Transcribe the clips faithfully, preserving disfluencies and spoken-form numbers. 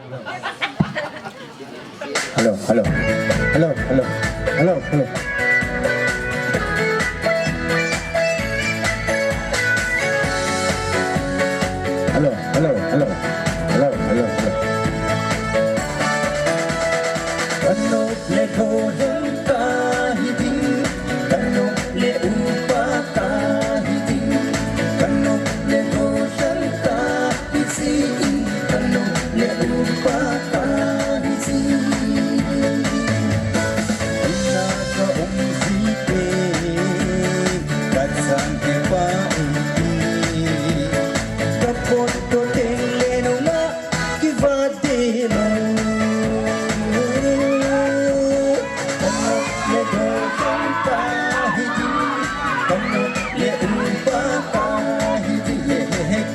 Hello, hello. Hello, hello. Hello, hello. Hello, hello, hello. Hello, hello, hello. Ka nop le kho jong kahi ding, ka nop le upa kahi ding, ka nop le kho jong kahi jin, ka nop le upa kahi jin. Ina ka um ji te, ka chang hepa um ti, ka pot to teng le nunga kivat ding lou. Ka nop le kho jong kahi ding, ka nop le upa kahi ding,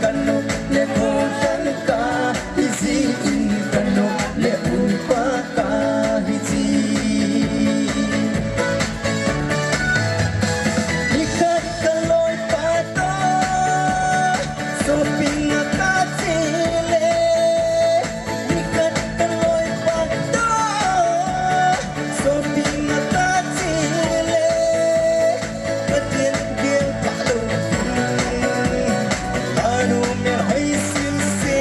ka nop le kho jong kahi jin, ka nop le upa kahi jin. Nikhat ka loipa toh shopping a kache le, nikhat ka loipa toh shopping a kache le, ka tien gel pha lou. Anu me hoi sil se,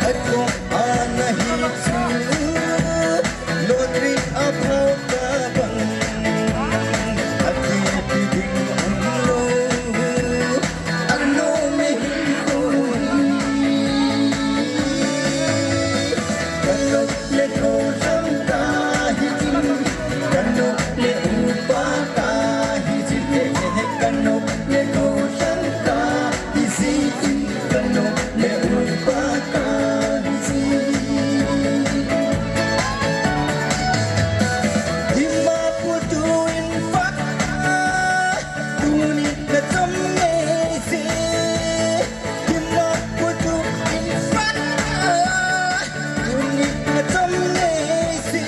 a kong ana hi chu. Lottery a phao ta bang, a ti ti ding um lou, a lou me hin koi. Ka nop le kho jong kahi jin, ka nop le upa kahi jin, ka nop le kho jong kahi jin, ka nop le upa kahi jin. Dimapur to Imphal, tuni na chom nei si. Dimapur to Imphal, tuni na chom nei si.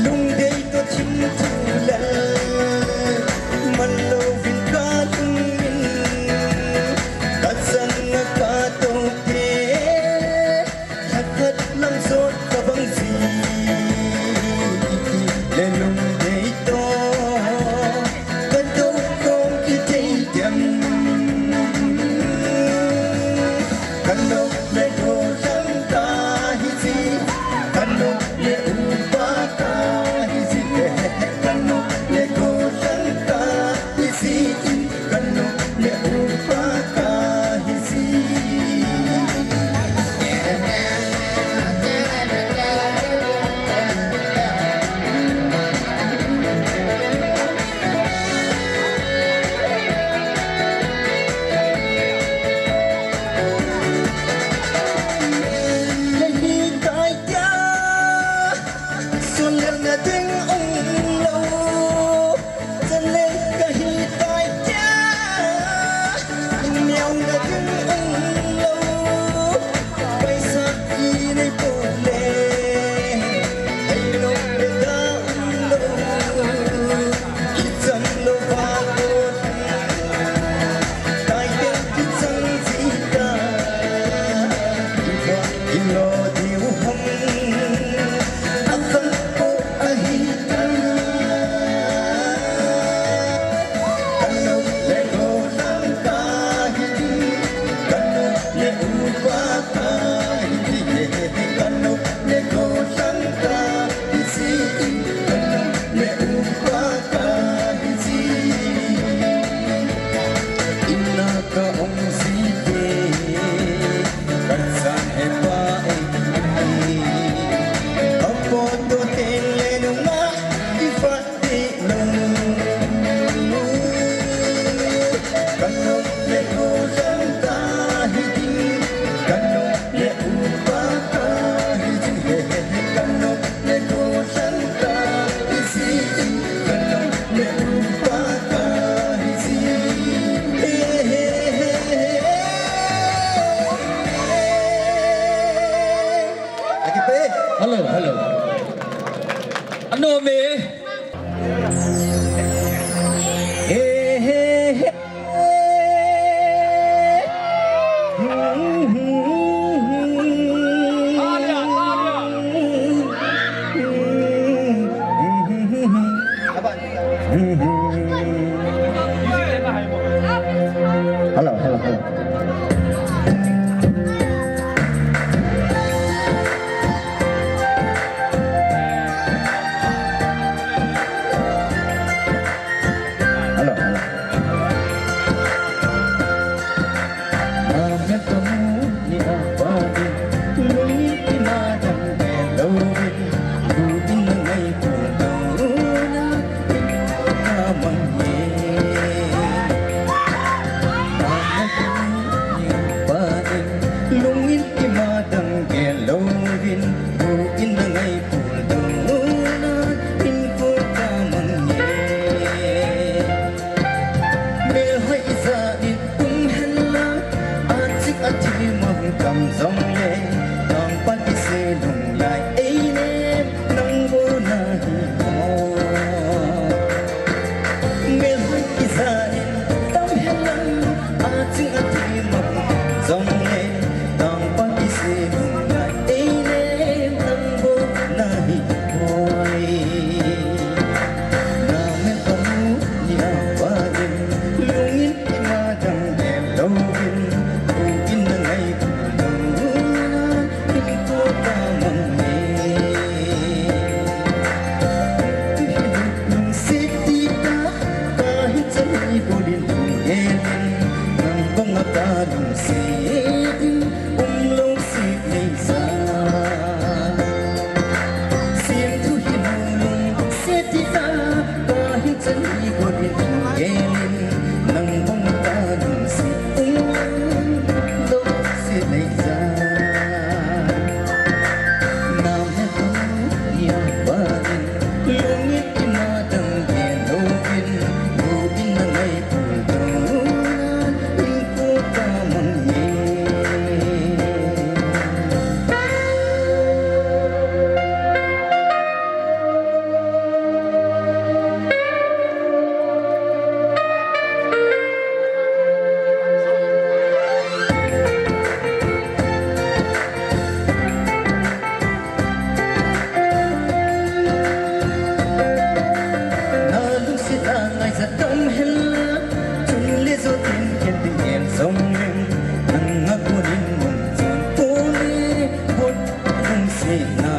Lungdei toh thim thu lal, man louvin ka lungin, ka chang a ka toh te, lhakhat lam jot ka bang ji, le lungdei toh ka toh kong kithei dem. Ka nop le kho jong kahi jin, ka nop le upa kahi jin, ka nop le kho jong kahi jin, ka nop le upa kahi jin. Nahi tai tia, sunlel na ding um lou. Chanlel kahi tai tia, neo na ding um lou. Paisa i nei poi le, ei lou le da um lou. Kichang louva ko, tai tia kichang ji ta. Iva ilo diu ham, akhang ko ahi ta. Ka nop le kho jong kahi jin, ka nop le upa kahi jin, ka nop le kho jong kahi jin, ka nop le upa kahi jin. Ina ka um ji te, ka chang hepa um ti, ka pot to teng le nunga kivat ding lou. Ka nop le kho jong kahi jin, ka nop le upa kahi jin, ka nop le kho jong kahi jin, ka nop le upa kahi jin. Zong le, tong pa kise lung lai ei nem, nang bo na hi mo. Mel kiza in, tam helang, a ching a ti mo. Zong le, tong pa kise lung lai ei nem, nang bo na hi mo. Na mel pa mu ni a pa in, lungin Ima dang gel louvin, bu in na ngai bu lou na, in ko ta mang ne. Tu hi lungset ti ta, ka hi chan hi ko din tu gelin, nang bang a ka lungset in, um lungset nei sa. Siam thu hi lungset ti ta, ka hin chan hi ko din tu gelin, nang bang ka lungset, um lungset nei sa. Nam he ko ni a pa in, lungin ima dang gel louvin, bu in na ngai bu lou na, in ko ta mang ne. Na lungset a ngaisang tam hen lang, chun le jou tin khen tin khen jong leng, nang a kon in mun chun pole, hot lungset na.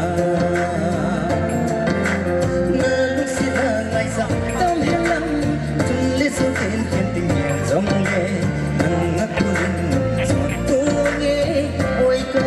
Na lungset a ngaisang tam hen lang, chun le jou tin khen tin khen jong leng, nang a kon in mun chun pole, oi ka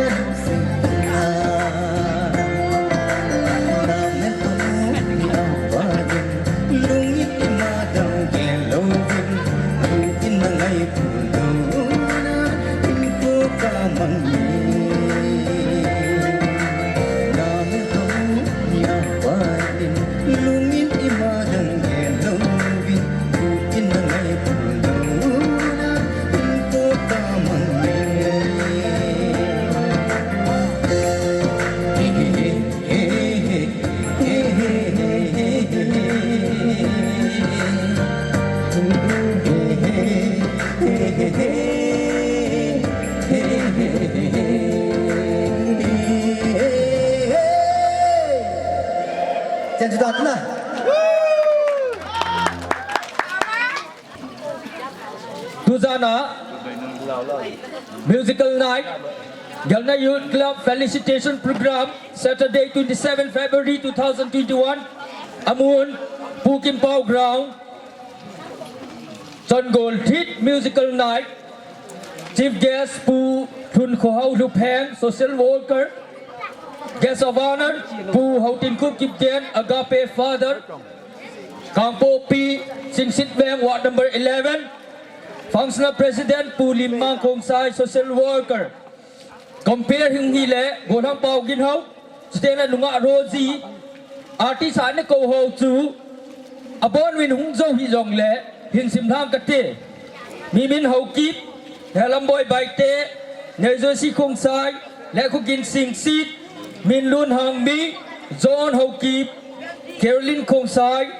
Chen chu ta na. Tuzana Musical Night, Gelna Youth Club Felicitation Program, Saturday, twenty-seven February two thousand twenty-one, amun, Pu Kimpao Ground, Chongol Thit Musical Night, Chief Guest Pu Thun Khohau Lhupheng, Social Worker, Guest of Honor Pu Houtinkup Kipgen, Agape Father, Kangpokpi, Singsit Veng, Ward number eleven, Functional President Pu Limmang Khongsai, Social Worker, Compare hing hi le, Golhang Pau Ginhau, chuteng le Nungah Rosie, artist a na kou ho chu, abon uvin hung jou hi jong le, hin sim lhang kate. Mimin Haokip, Helamboi Baite, Neijosi Khongsai, Lekhogin Singsit, Minlun Hangmi, John Haokip, Caroline Khongsai,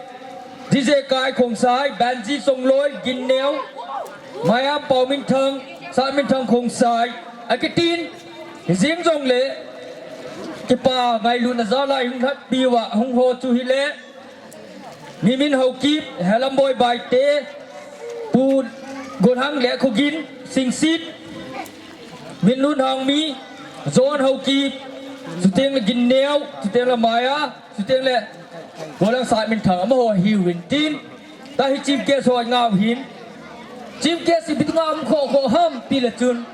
D J Kai Khongsai, Banji Songloi, Ginneo, Mayam Pau Minthang, Sat Minthang Khongsai, akitin, hijeng jong le, kipa ngailutna jal a hung lhatpi uva, hung ho chu hi le, Mimin Haokip, Helamboi Baite, Pu Golhang Lekhogin, Singsit, Minlun Hangmi, John Haokip, chuteng le Ginneo, chuteng le Maya, chuteng le Golhang Sat Minthang amaho hiuvin tin. Tahi Chief Guest ho ngau hin. Chief Guest ipi dinga um kho kho ham ti le chun.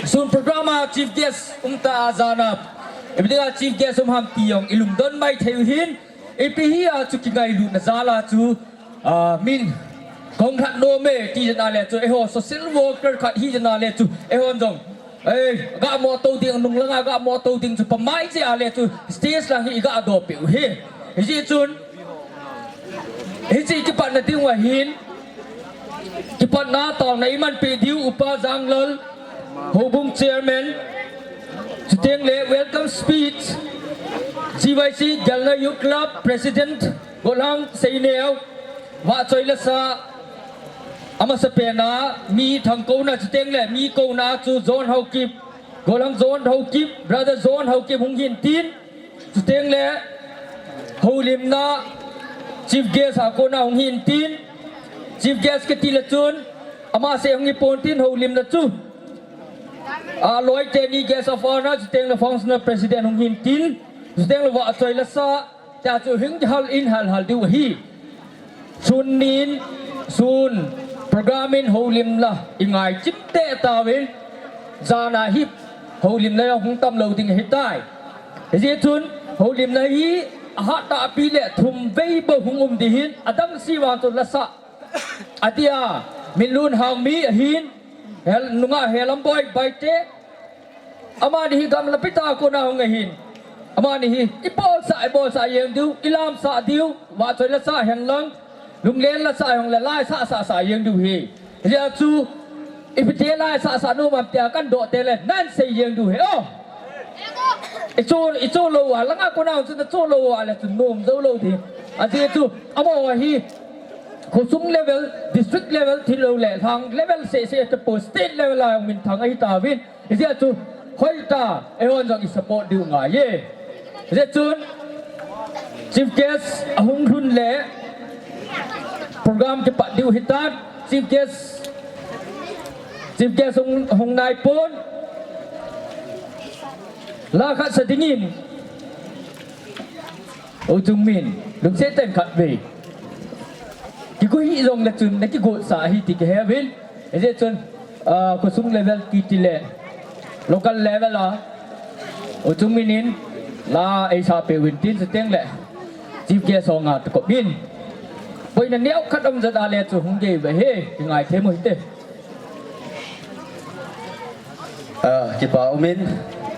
Sun program a Chief Guest um ta a jan a. Ipi dinga Chief Guest um ham ti jong ilungdon mai thei u hin. Ipi hi a chu kingailutna jal a chu. Ah, min kong khat nom e ti jeh a le chu, eiho social worker khat hi jeh a le chu, eihon jong, ei, ga mo to ding, nung langa ga mo to ding chu, pamai jeh a le chu, stage lang hi ga do peh u hi. Hijeh chun, hiche kipatna ding uva hin, kipatna taona iman peh diu Upa Janglal, Houbung Chairman, chuteng le welcome speech, G Y C Gelna Youth Club President, Golhang Seineo, vahchoi lasa, amasapen a, mi thangkouna chuteng le mi kouna chu John Haokip, Golhang John Haokip, Brother John Haokip hung hin tin, chuteng le houlimna Chief Guest a kona hung hin tin, Chief Guest kiti le chun, ama se hung hi pon tin houlimna chu. A loi teni Guest of Honor, chuteng le Functional President hung hin tin, chuteng le vahchoi lasa, tia chu hing hal in hal hal diu ahi. Sun nin, sun, program in houlimna, i ngai chim te tauvin, jan a hi houlimna jong hung tam lou ding ahitai. Hijeh chun, houlimna hi, ahat tahpi le thum vei bou hung um ding ahin, adang si vang chun lasa. Atia, Minlun Hangmi ahin, hel, nungah Helam Boi Baite, amani hi gamla pita kona hung ahin. Amani hi, i bolsah, i bolsah jeng diu, i lamsah diu, vahchoi lasa hen lang, lunglen lasa jong le lai sah, sah, sah jeng diu ahi. Hijeh chun, ipi ti lai sah, sah nom am tia kan doh teng le, nan sei jeng diu ahi. Oh! I chu, i chu lou a, langa kona hung chu na chu lou a le chu nom jou lou ding. Ajeh chu, amaho hi, khosung level, district level, thil lou le, lhang level seh seh tapou, state level a jong minthang ahi tauvin. Hijeh chun, hoitah, eihon jong i support diu ngai e. Hijeh chun, Chief Guest ahung lhun le, program kipat diu ahitan, Chief Guest, Chief Guest hung, hung nai pon, la khat sa dingin, U Chungmin, lungset tah in khatvei. Kigo hih jong le chun, na kigosa ahi ti kihe uvin. Hijeh chun, ah, khosung level kiti le, local level a, U Chungmin in, la eisa peh uvin tin chuteng le, Chief Guest ho nga tokop in. Boina neo khat um jat a le chu hung gei ve he, kingai them u hite. Ah, kipa umin,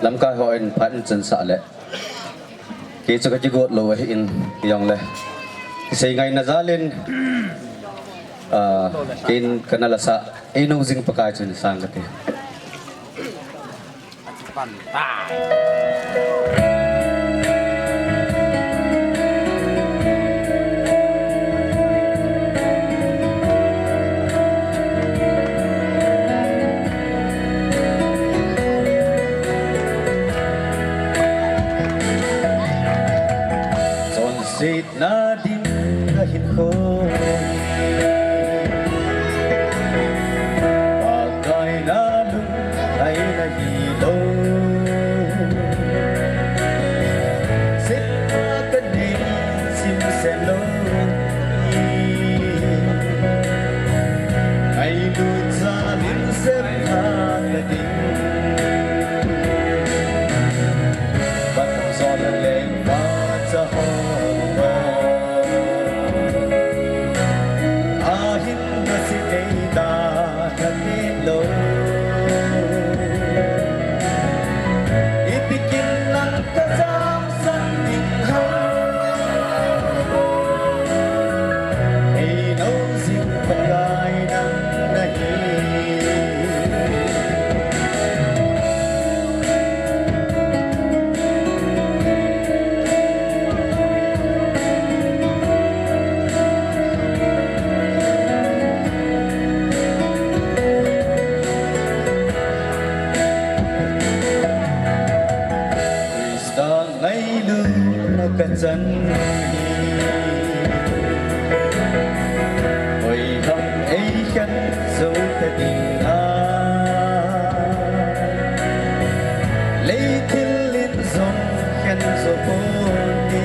lamkai hon phat in chansah le. Kei chu ka kigot lou ahin, jong le. Kisei ngaina jal in, ah, kei in kana lasa, Ei nou jing Pakai chun sang kati. Chonsetna ding ka hinkho hi, Pakai na lung ahi na hilou. Setna ka nei chim sem lou hi, ngailut jal in sem tha ka ding. Pathum jol leng vacha ho, ahin na se nei da na ne lou. Iti kin nang ka jam san ding ham. Ei nou jing Pakai nang nahi. Christa ngailutna ka chan hi, koi ham ei khen jou ta ding ham. Leithil in jong khen jou pon te,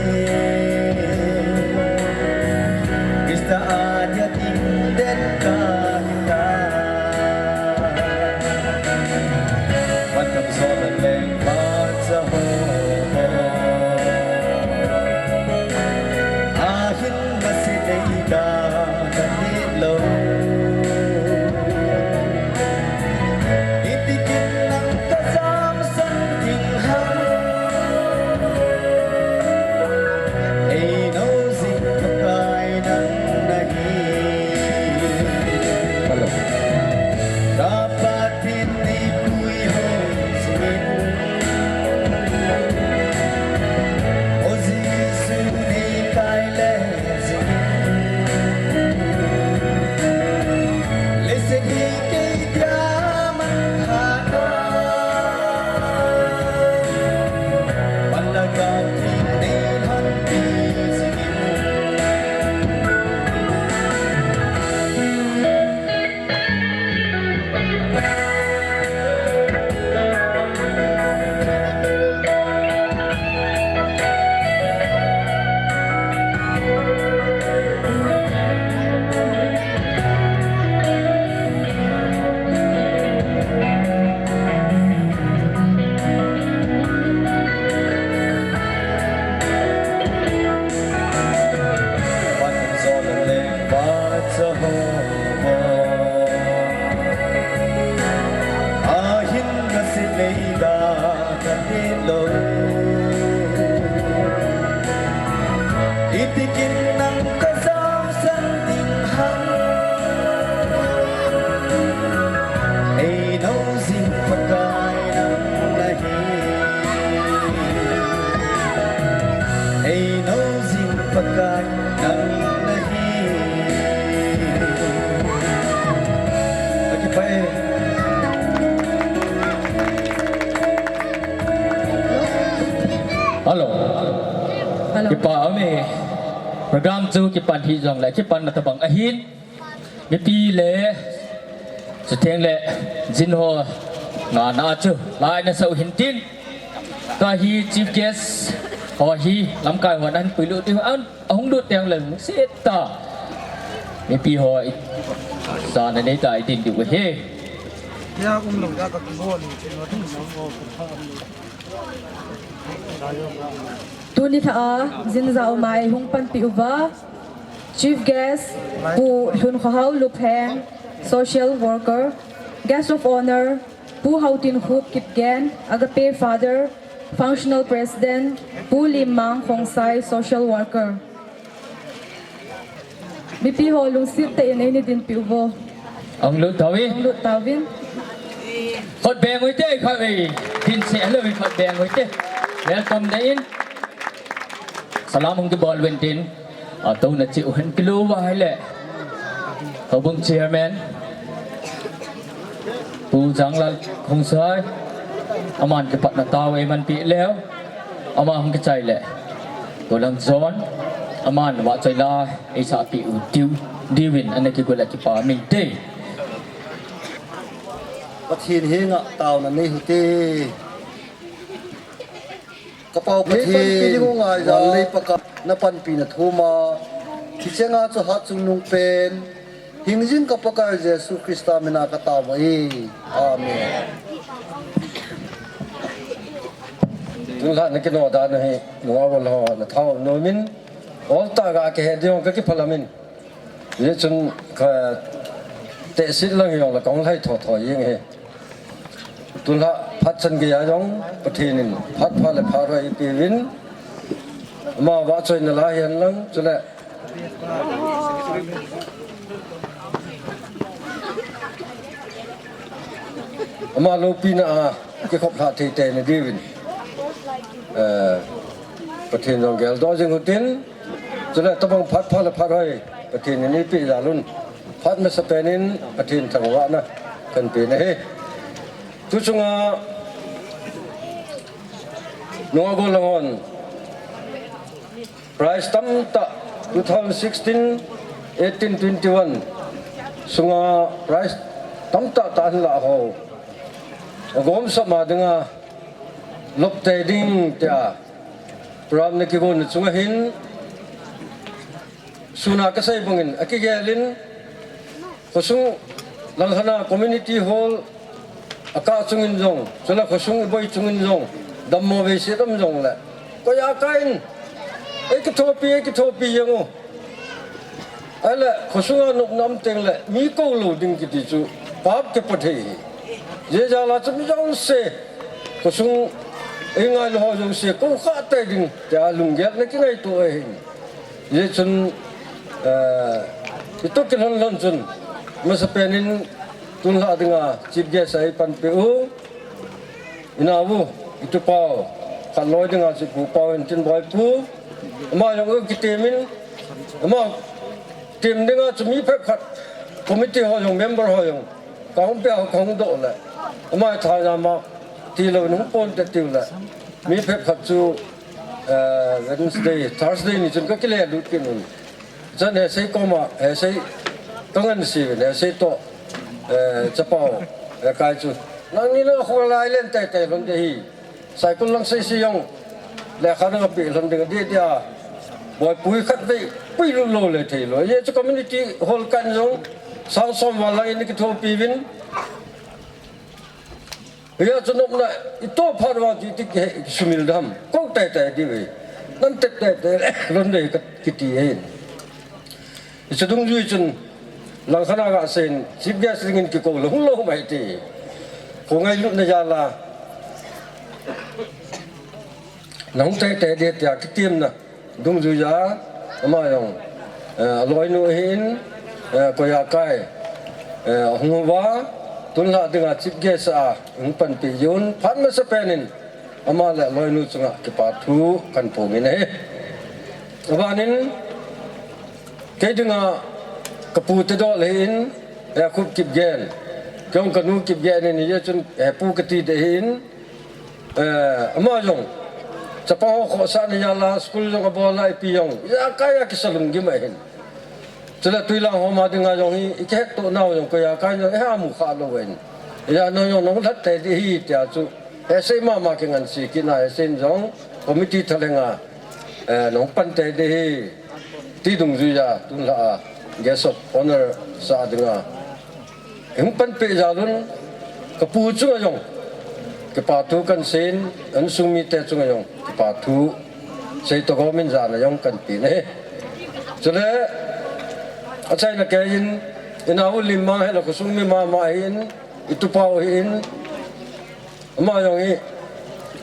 Christa a dia ding den ka hi ta. Pathum jol leng vacha ho, ahin na se nei da na ne lou. Leida ka ti lo. Itikin nang ka zausan ding ham. Ei no zing Pakai nang nahi. Ei no zing Pakai nang nahi. Aki pai. Hello. Hello. Kipa ame. Program chu kipan hi jong le kipan na tabang ahin. Mipi le, chuteng le, jin ho, nga na chu, lai na sau hin tin. Tua hi chief guest, ho hi, lamkai ho nan puilut ding an, ahung lut teng le, sita. Mipi ho, i, sa na nei ta i tin diu he. Ya, um lo da ka kibol ni, no, no, no. Tuni lha a, jin ja u mai hung panpi uva. Chief guest, Pu Lhunkhohao Lupheng, social worker. Guest of honor, Pu Haotinkhup Kipgen, Agape Father, functional president, Pu Limmang Khongsai, social worker. Mipi ho lungset tah in eini dinpi uvo. Ahung lut tauvin. Ahung lut tauvin. Khut beng u hite, khut beng. Din se lo, khut beng u hite. Welcome te in. Salam hung kibol uvin tin. A, tou na chi u hen kilo va hai le. Houbung chairman. Pu Janglal Khongsai, aman kipatna tao eimanpi leu, ama hung kichai le. Tolang John, aman vahchoi la, eisahpi u diu, diuvin, ana kigol a kipa min te. Pathen henga taona nei u hite. Ka Pau Pathen, panpi ding u ngai ja, wan lei Pakai, na panpina thum a, hichenga chu hatchungnung pen, hingjing ka Pakai Jesu Christa mina ka tao e. Amen. Tun lha na kino dan u hi, nunga bol ho, na thao nomin, ol ta ga kihe ding ka kiphalam in. Hijeh chun ka tehset lang jong le kahung lhai thotho jeng e. Tulha phat chan geiya jong Pathen in phat pha le phat hoi eipeuvin, ama vahchoina la hihen lang, chule ama loupina a kikhop lhah thei tei na diuvin, eh, Pathen jong geldoh jing u hitin, chule tabang phat pha le phat hoi Pathen in eipeh jal un, phat masapen in Pathen thangvahna kahin pe na ahi. Tu chunga nunga gollhang hon prize tamtah, two thousand sixteen, eighteen, twenty-one sunga prize tamtah tah ahin lah ho, agomsap ma dinga lop tei ding tia program na kigon na chunga hin, suna kasei bangin, akigel in, khosung Langkhana Community Hall a kah chungin jong, chule khosung iboi chungin jong, dammo vei se dam jong le, koi a kah in, ei kithopi, ei kithopi jeng u. Ahile, khosunga nopna um teng le, mi kou lou ding kiti chu, pap kipo thei hi. Hijeh jal a chu mi jouse, khosung, ei ngailu ho jouse, kou kha tei ding, tia lunggel na kingaito ahi. Hijeh chun, eh, itu kilhon lhon chun, masapen in tun lha dinga chief guest a eipanpi u, inau, itu pau, khat loi dinga chu Pu Pau in tin boi pu, ama jong u kitem in, ama tem dinga chu mi phabep khat, committee ho jong, member ho jong, kahung pia kahung doh le, ama tha jama, tilou nung pon te tiu le, mi phabep khat chu, eh, Wednesday, Thursday ni chun kakile lut kit un. Chan Hesei koma, Hesei kangan si uvin, Hesei toh, eh, chapau, eh, kai chu. Nangni na khu lai len tei tei lhon ding ahi. Saikul lang sei si jong, lekha nang pe lhon ding ding tia. Boi pui khat vei, pui lut lou le thei lou. Hijeh chu community hall kan jong, sang som val lang in kithopi uvin. Hia chu nopna, ito phat uva chu iti kisumil dam. Kou tei tei diu ve. Nan tep tei tei le, lhon ding kati ahin. Hiche dungjui chun, Langkhana ga seiyin, chief guest dingin kikou lou, hung lou mai ti. Kho ngailutna jal a, nahung teitei ding tia kitemna dungjuiya ama jong, eh, aloinu ahin, eh, koiya kai, eh, hung uva, tunlhah dinga chief guest a hung panpi jeh un, phat masapen in ama le aloinu chunga kipa thu kahin phong in ahi. Abanin, kei dinga kapu Tedol ahin, eh, Khup Kipgen, kei jong kanu Kipgen in, hijeh chun, eh, pu kati ding ahin, eh, ama jong, chapang ho khohsahna jal a, school jong abol a, ipi jong, ijakai a kisa lunggim ahin. Chule Twilang ho ma dinga jong hi, ikihettoh nau jong, koiya kai jong, iha mu kha lou ahin. Ijeh a nang jong, nahung lhat tei ding ahi, tia chu, hesei mama kingansei kit na, hesei in jong, committee thalheng a, eh, nahung pan tei ding ahi, ti dungjuiya, tunlhah a, guest of honour sa dinga, hung panpi jal un, kapu chunga jong kipa thu kahin seiyin, insung mite chunga jong kipa thu seitoh gom in jana jong kahin pe in ahi. Chule, achaina keiyin, inao u Limmang hi la khosung mi mama ahin, itupau ahin, ama jong hi,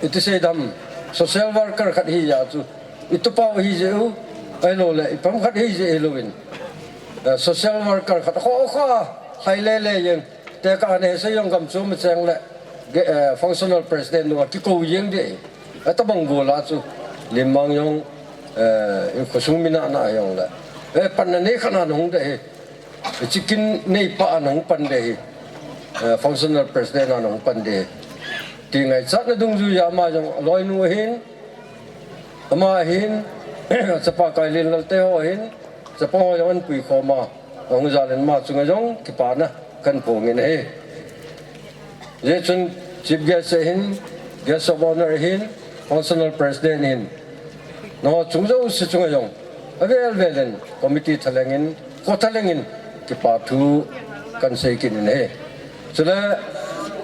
iti sei dam, social worker khat ahi jeh chun, itupau ahi jeh u, ahilouleh, ipam khat ahi jeh u ahilouvin, eh, social worker khat, kho kho, lhai lele jeng, tekah a hesei jong gam chom a cheng le, ge-, eh, functional president nunga kikou jeng ding ahi. Atabang gol a chu, Limmang jong, eh, ikhosung mi nana jong le, eh, panna nei khat na nahung ding ahi. Chicken neipa a nahung pan ding ahi. Eh, functional president a nahung pan ding ahi, ti ngaichatna dungjuiya ama jong aloinu ahin, ama ahin, chapa Kailin Lalte ho ahin, chapang ho jong ahin puikhom a, ahung jal in ama chunga jong kipana kahin phong in ahi. Hijeh chun chief guest ahin, guest of honour ahin, functional president ahin, nangho chung jouse chunga jong avel vel in committee thalheng in, kho thalheng in kipa thu kahin sei kit in ahi. Chule,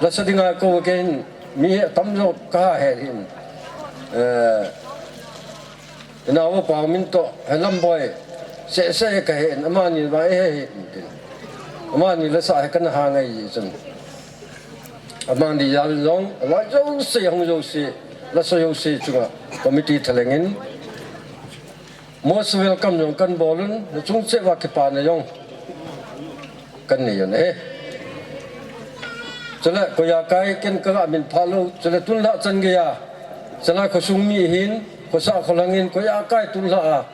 lasa dinga kou kei hin, mi atamjo kahe hin, eh, inao u Paomin toh, he Lamboi, seh seh kahe in, amani vang ihe hin tin, amani lasa hi kana ha ngai jeh chun, amani jal jong, aloi jouse, hung jouse, lasa jouse chunga committee thalheng in most welcome jong kahin bol un, nachung cheh uva kipana jong kahin nei un ahi. Chule koiya kai ken kaga min phalou, chule tunlhah chan geiya, chule khosung mi hin, khosah kholhang in, koiya kai tunlhah a,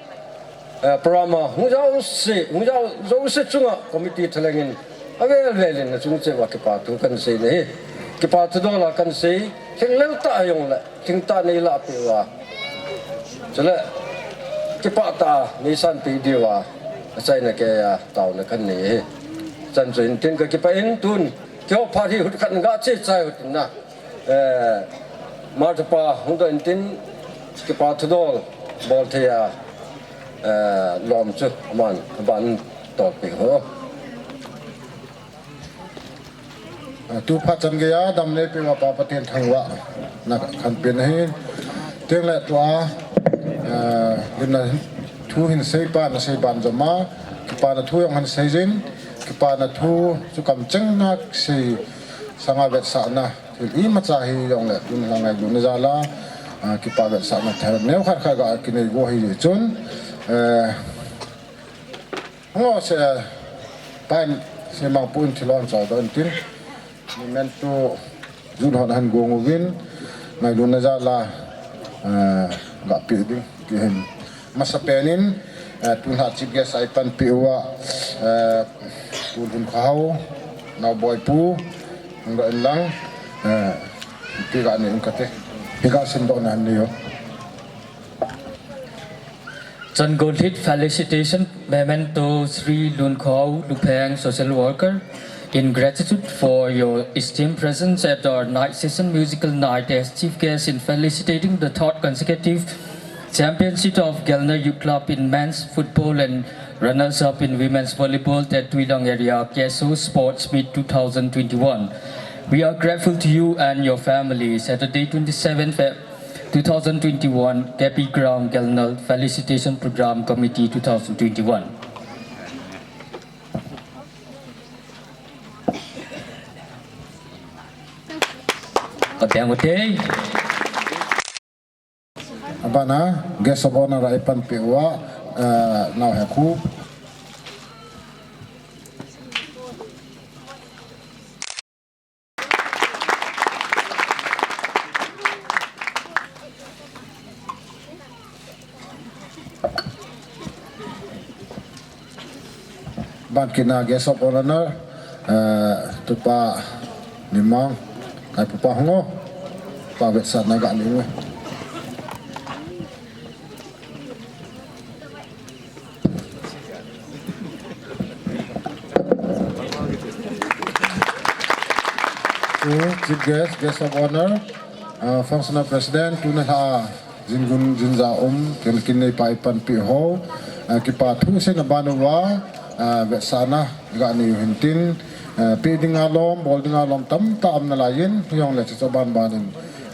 eh, program a hung jouse, hung jo-, jouse chunga committee thalheng in, avel vel in nachung cheh uva kipa thu kahin sei in ahi. Kipa thu dol a kahin sei, lhinglel tah a jong le, lhingtah neilah peh uva, chule kipah tah a neisanpeh diuva, achaina keiya taona kahin nei ahi. Chan chu hin tin kakipah in tun, keiho phat hi hut khat in gah che chai hut in na, eh, Martha pa hung doh in tin, kipa thu dol bol thei a, eh, lom chu aman aban tolpeh ho. Ah, tu phat chan geiya dam neipeh uva Pa Pathen thangvahna kahin pe in ahi. Tengle tua, ah, limna thu hin seipa nasei banjom a, kipana thu jong hin sei jing, kipana thu chu kamcheng na sei sanga vetsahna thil imacha hijongle tun lha ngailutna jal a, ah, kipa vetsahna thil neokhat khat ga kinei go ahi jeh chun, eh, Ngo se, pai, se mangpu in thilon chol doh in tin, memento jun hon ahin gong uvin, ngailutna jal a, eh, gah peh ding, ti hin. Masapen in, eh, tunlhah chief guest a ipanpi uva, eh, Pu Lunkhohao, Naoboipu, hung doh in lang, eh, ipi gah nei ung kate, ipi gah simdohna nei o. Changol Hills Felicitation Memento, Shri Lunkhohao Lupheng, social worker. In gratitude for your esteemed presence at our night session musical night as chief guest in felicitating the third consecutive championship of Gelner Youth Club in men's football and runners-up in women's volleyball at Tuilong area, K S O Sports Meet two thousand twenty-one. We are grateful to you and your family. Saturday, twenty-seventh Feb, two thousand twenty-one, K P Ground, Gelner, Felicitation Program Committee two thousand twenty-one. Abeng ute. Pana, guest of honor a ipanpi uva, eh, Naohekhup. Ban kina guest of honor, eh, tupa Nimang, kai pupa hung o, pa vetsahna ga nei u. Chief guest, guest of honor, uh, functional president, tuna lha jingun jinja um, ken kin nei pa ipanpi ho, uh, kipa thu seina ban uva, uh, vetsahna ga nei u hintin, uh, pe dinga lom, bol dinga lom tamtah um nalaiyin, hijongle chuche banbanin,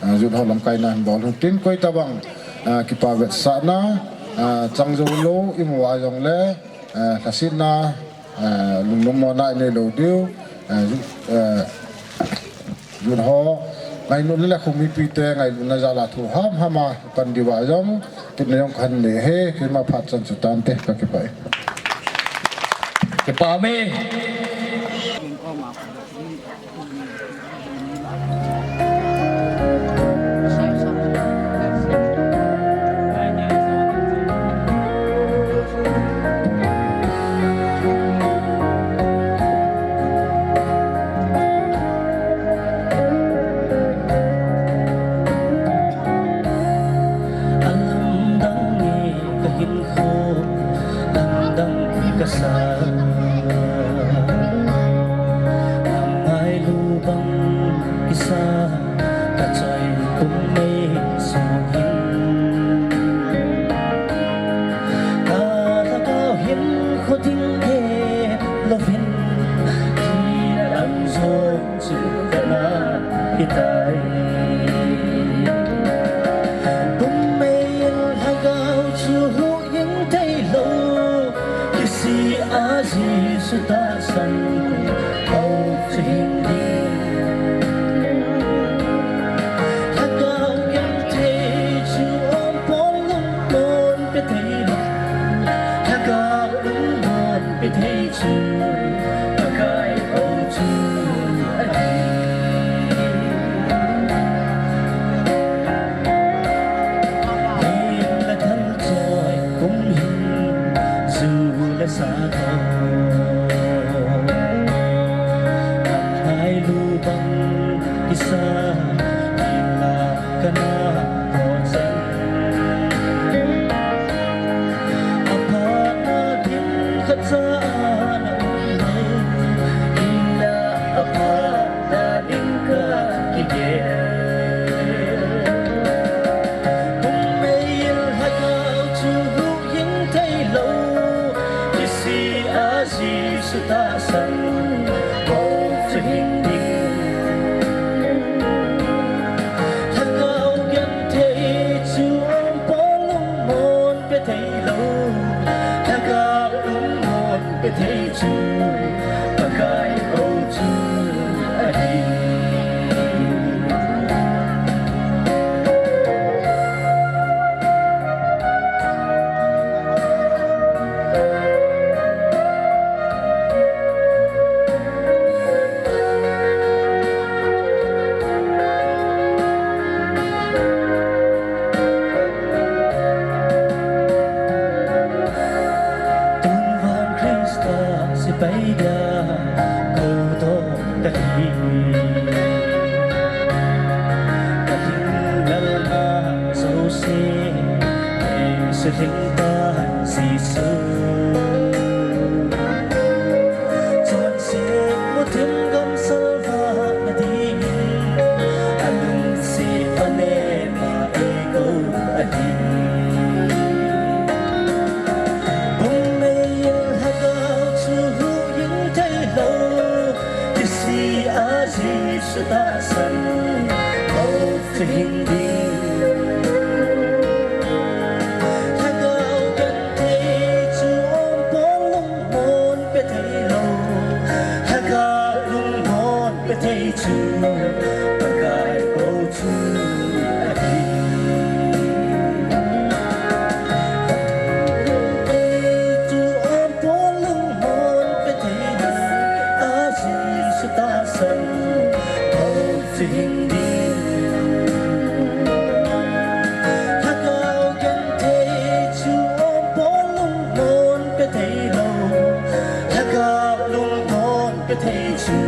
uh, jut ho lamkaina hin bol u hintin, koi tabang, uh, kipa vetsahna, uh, chang jou lou, imu a jongle, uh, lhasetna, uh, lungnom mona inei lou diu, uh, ju-, uh, Jun ho, ngailutna le khomipite ngailutna jal a thu hamham a pan diu a jong, tuni jong kahin nei e, keima phat chan chu tante, kakipah e. Kipah e. Alamdang e kahinkho, lamdang e kasa. Lamngailu bang kisa, kachoi kum mei sung hin. Kalhagao hinkho ding e louvin, kilam jong chu kana hitai. Kum mei in lhagao chu huhhing thei lou, kisih a Jesu tahsan, bou chu hing ding. Lhagao genthei chu um pon lungmon pe thei lou, lhagao lungmon pe thei chu Pakai bou chu ahi. Hing le thal choi kum hin ju le sa toh, lamngailu bang kisa, ila kana toh chan. Aphatna ding khat cha ana um lou, ila aphatna ding kakigel. Kum mei in lhagao chu huhhing thei lou, kisih a Jesu tahsan, bou chu hing ding. Lhagao genthei chu um pon lungmon pe thei lou, lhagao lungmon pe thei chu Pakai bou chu ahi. Tun vang Christa sepai dia kou doh kahi. Ka lhinglel na jouse, Jesu lhingpa Jesu. Chonset muthim gamsal vahna dingin, alungset a neh a eikou ahi. Kum mei in lhagao chu huhhing thei lou, kisih a Jesu tahsan, bou chu hing ding. Lhagao genthei chu um pon lungmon pe thei lou, lhagao lungmon pe thei chu Pakai bou chu ahi. San, ho sing ding. Lhagao genthei chu om pon lungmon pe thei lou. Lhagao lungmon pe thei chu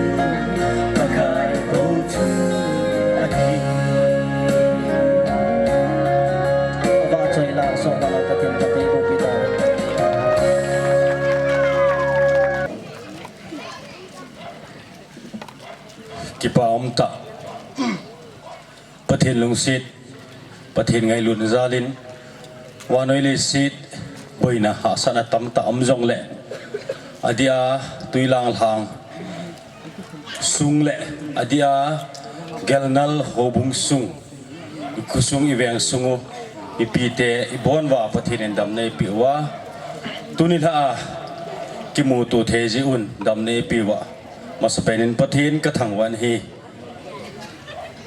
Pakai bou chu ahi. Vachoi la, soh la, Pathen Pathen bou pi ta. Kipa umtah. Pathen lungset, Pathen ngailutna jalin, vannoi leiset boina hahsatna tamtah um jongle, adia Tuilang lhang sung le, adia Gelnal houbung sung, ikhosung iveng sung u, mipite ibon uva Pathen in damna eipeh uva, tuni lha a kimuto thei jeh un damna eipeh uva, masapen in Pathen kathangvah in ahi.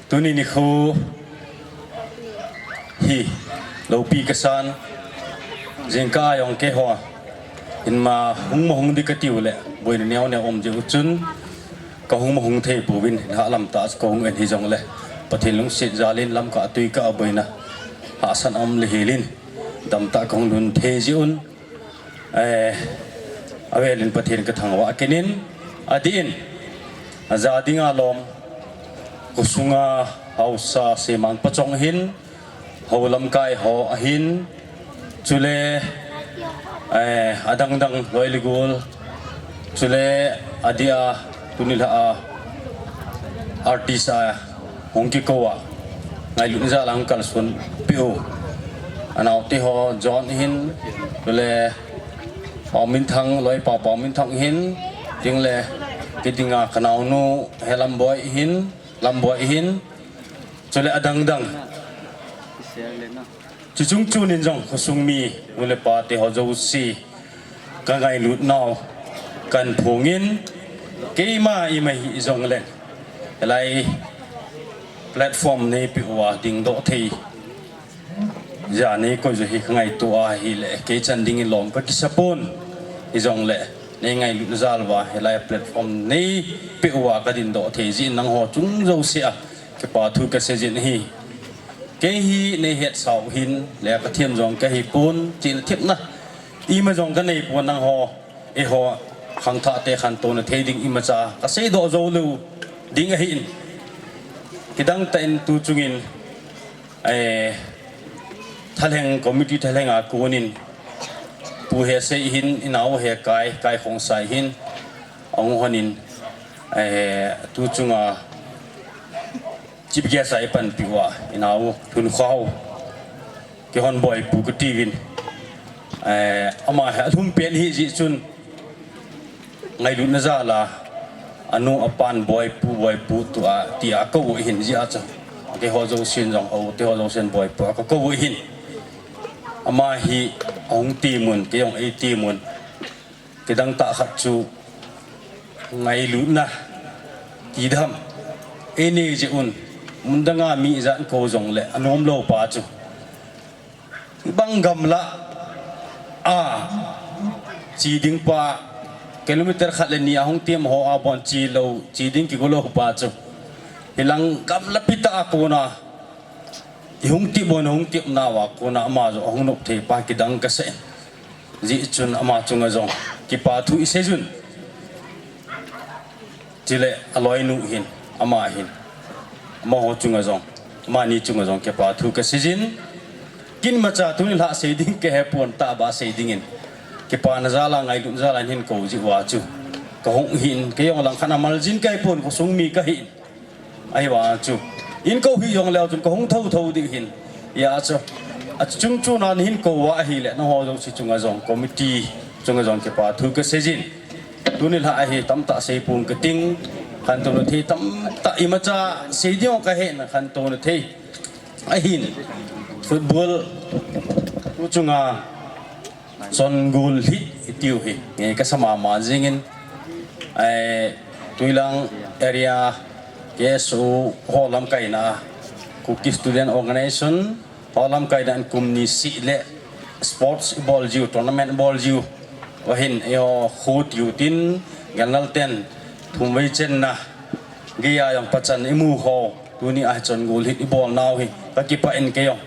Tuni nikho hi loupi kasan, jingkah a jong keiho in ma hung ma hung ding katiu le, boina neo neo um jeh u chun, kahung ma hung thei pouvin, lhah lam tah kahung in hijongle, Pathen lungset jalin lamkah tuikah a boina hahsatna um le helin, damtah kahung lhun thei jeh un, eh, avelin Pathen kathangvah kit in, adih in, aja dinga lom, khosunga haosa semang pachong ahin, hou lamkai ho ahin, chule, eh, adang dang loi le gol, chule adia tuni lha a artist a hung kikou a, ngailutna jal a hung kalson peh u, anaote ho John ahin, chule Paominthang, loi pa Paominthang ahin, chule kidinga kanaonu he Lamboi ahin, Lamboi ahin, chule adang dang. Chuchung chun in jong khosung mi nu le pa te ho jouse, kangailutnau kahin phongin, keima ima hijongle, hilai platform neipeh uva dingdoh thei jeh a neikoi u hi kangaito ahile, kei chan dingin lom kakisa pon, hijongle, neingailutna jal uva hilai platform neipeh uva kadindoh thei jeh in nangho chung jouse a kipa thu kaseijin ahi. Kei hi neihetsau hin, le kathem jong kahipon, chihna thepna ima jong kaneipon, nangho, eiho khangthahte khantouna thei ding imacha kaseidoh joulou ding ahin, kidangtah in tuchungin, eh, thalheng, committee thalheng a konin, Pu Hesei hin, inao Hekai, Kai Khongsai hin, ahung honin, eh, tuchunga chief guest a eipanpi uva, inao Lhunkhao, keihon Boipu katiuvin, eh, ama hi alhumpen ahijeh chun, ngailutna jal a, anu apan Boipu, Boipu tua, tia akou u ahin jeh a chu, keiho jousen jong, aute ho jousen Boipu a kakou u ahin, ama hi ahung temun, kei jong eitemun, kidangtah khat chu, ngailutna tidam einei jeh un, mundanga mi ijat kou jongle anomlou pa chu, hibang gamlah a che ding pa, kilometer khat le ni a hung tem ho a bon chelou, che ding kigolou pa chu, hilang gamlapi tah a kona ihung tep bon, hung tepnauva kona ama jong ahung nop thei pa kidang kasah in, hijeh chun ama chunga jong kipa thu iseijun, chule aloinu hin, ama hin, amaho chunga jong, amani chunga jong kipa thu kaseijin, kin macha tuni lha sei ding kahepon, tahbeh sei dingin, kipana jal a ngailutna jal a hin kou jeh uva chu, kahung hin, kei jong langkhat a maljin kahipon, khosung mi kahin, ahivang chu, in kou hih jongleu chun kahung thouthou ding ahin, hijeh a chu, achung chun a nahin kou uva ahile nangho jouse chunga jong, committee chunga jong kipa thu kaseijin, tuni lha a hi tamtah seipong kating, khantouna thei tamtah imacha sei ding kahet na khantouna thei ahin, football u chunga chongol hit itiu hi ngei kasa mama jingin, eh, Tuilang area K S O ho lamkaina, Kuki Student Organization ho lamkaina in kum ni seh le sports ibol jiu, tournament ibol jiu, ahin eiho khu tiu tin, Gelnal ten thumvei chenna, Geiya jong pachan imu ho, tuni a hi chon gol hit ibol nau hi kakipah in kei jong.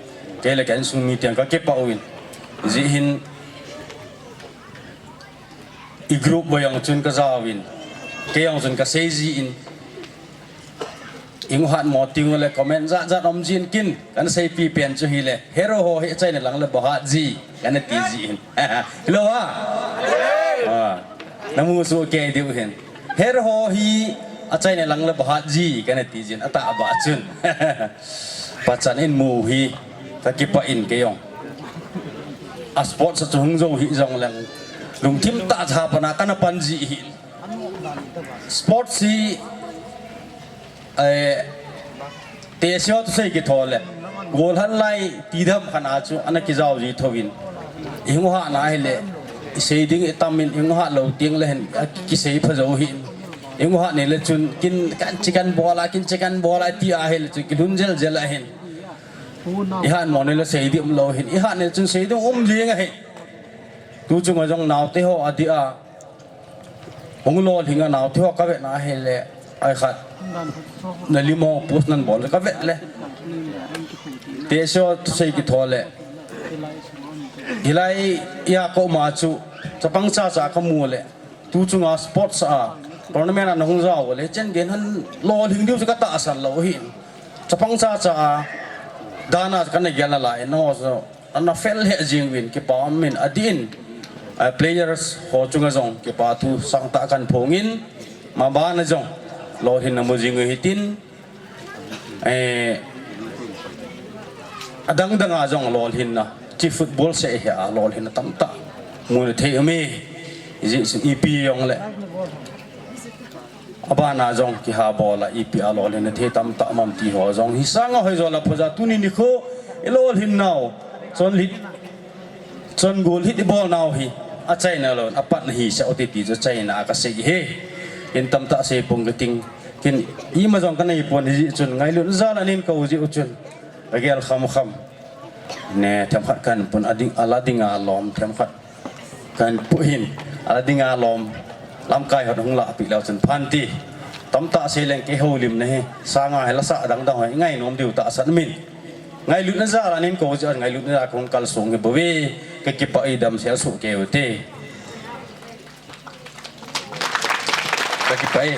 Kei le ka insung mi teng kakipah uvin. Ijeh hin i group boi jong chun kajaovin. Kei jong chun kasei jin. Hung hat mo tiu le comment jat jat um jin kin. Kana seipi pen chu hile. Hero ho hi achaina lang le bahat ji. Kana ti jin. Hilou a? Ah. Namu soh kei diu hin. Hero ho hi achaina lang le bahat ji. Kana ti jin. Atah ba chun. Pachan in mu hi. Kakipah in kei jong. A sports a chu hung jou hi jong leng. Lungthim tah cha pana kana pan ji hi. Sports hi, eh, Tehsi ho thusei kitho le. Gol hat lai tidam khat a chu ana kijao ji thouvin. Ihung hat na hile. Isei ding itam in ihung hat lou teng le hin akisei pha jou hin. Ihung hat ni le chun kin kan chicken ball a, kin chicken ball a ti a hile chun kilhun jel jel a hin. Ihat mo ni le sei ding um lou hin. Ihat ni le chun sei ding um jing a hin. Tu chunga jong naote ho adih a. Hung lolhing a naote ho kavet na hile, ai khat. Na lim ho post nan bol kavet le. Tehsi ho thusei kitho le. Hilai a koima chu, chapang chacha kamu le. Tu chunga sports a, tournament a nahung jao le. Chen gen han lolhing diu chu katahsan lou hin. Chapang chacha a, dan a kana gel nalai, no so. Ana fel he jing uvin kipa um in adin, ah, players ho chunga jong kipa thu sangtah kahin phong in, mabana jong lolhinna mu jing u hitin, eh, adang dang a jong lolhinna, chi football seh hi a lolhinna tamtah mu na thei um e, ijeh sin ipi jong le. Abana jong kiha bol a ipi a lolhin thei tamtah um am ti ho jong hi sanga hoi jo la phoja tuni nikho i lolhin nau chon lit chon gol hit i bol nau hi achaina lou a pat na hi sa oti ti chu achaina a kasei hi in tamtah sei pong ka ting kin ima jong kanei pon hi chun ngailutna jal a nin kou ji u chun ka gel kham kham. Ne, themkhat kahin pun, ading, ala dinga lom, themkhat kahin pu hin, ala dinga lom, lamkai hot hung lahpeh leu chun phan ti. Tamtah sei leng kei houlimna hi, sanga hi lasa dang dang hoi, ngainom diu tahsan min. Ngailutna jal a nin kou ji, ngailutna jal a kahung kalsong hi bou ve, kakipah e damsel soh kei ute. Kakipah e.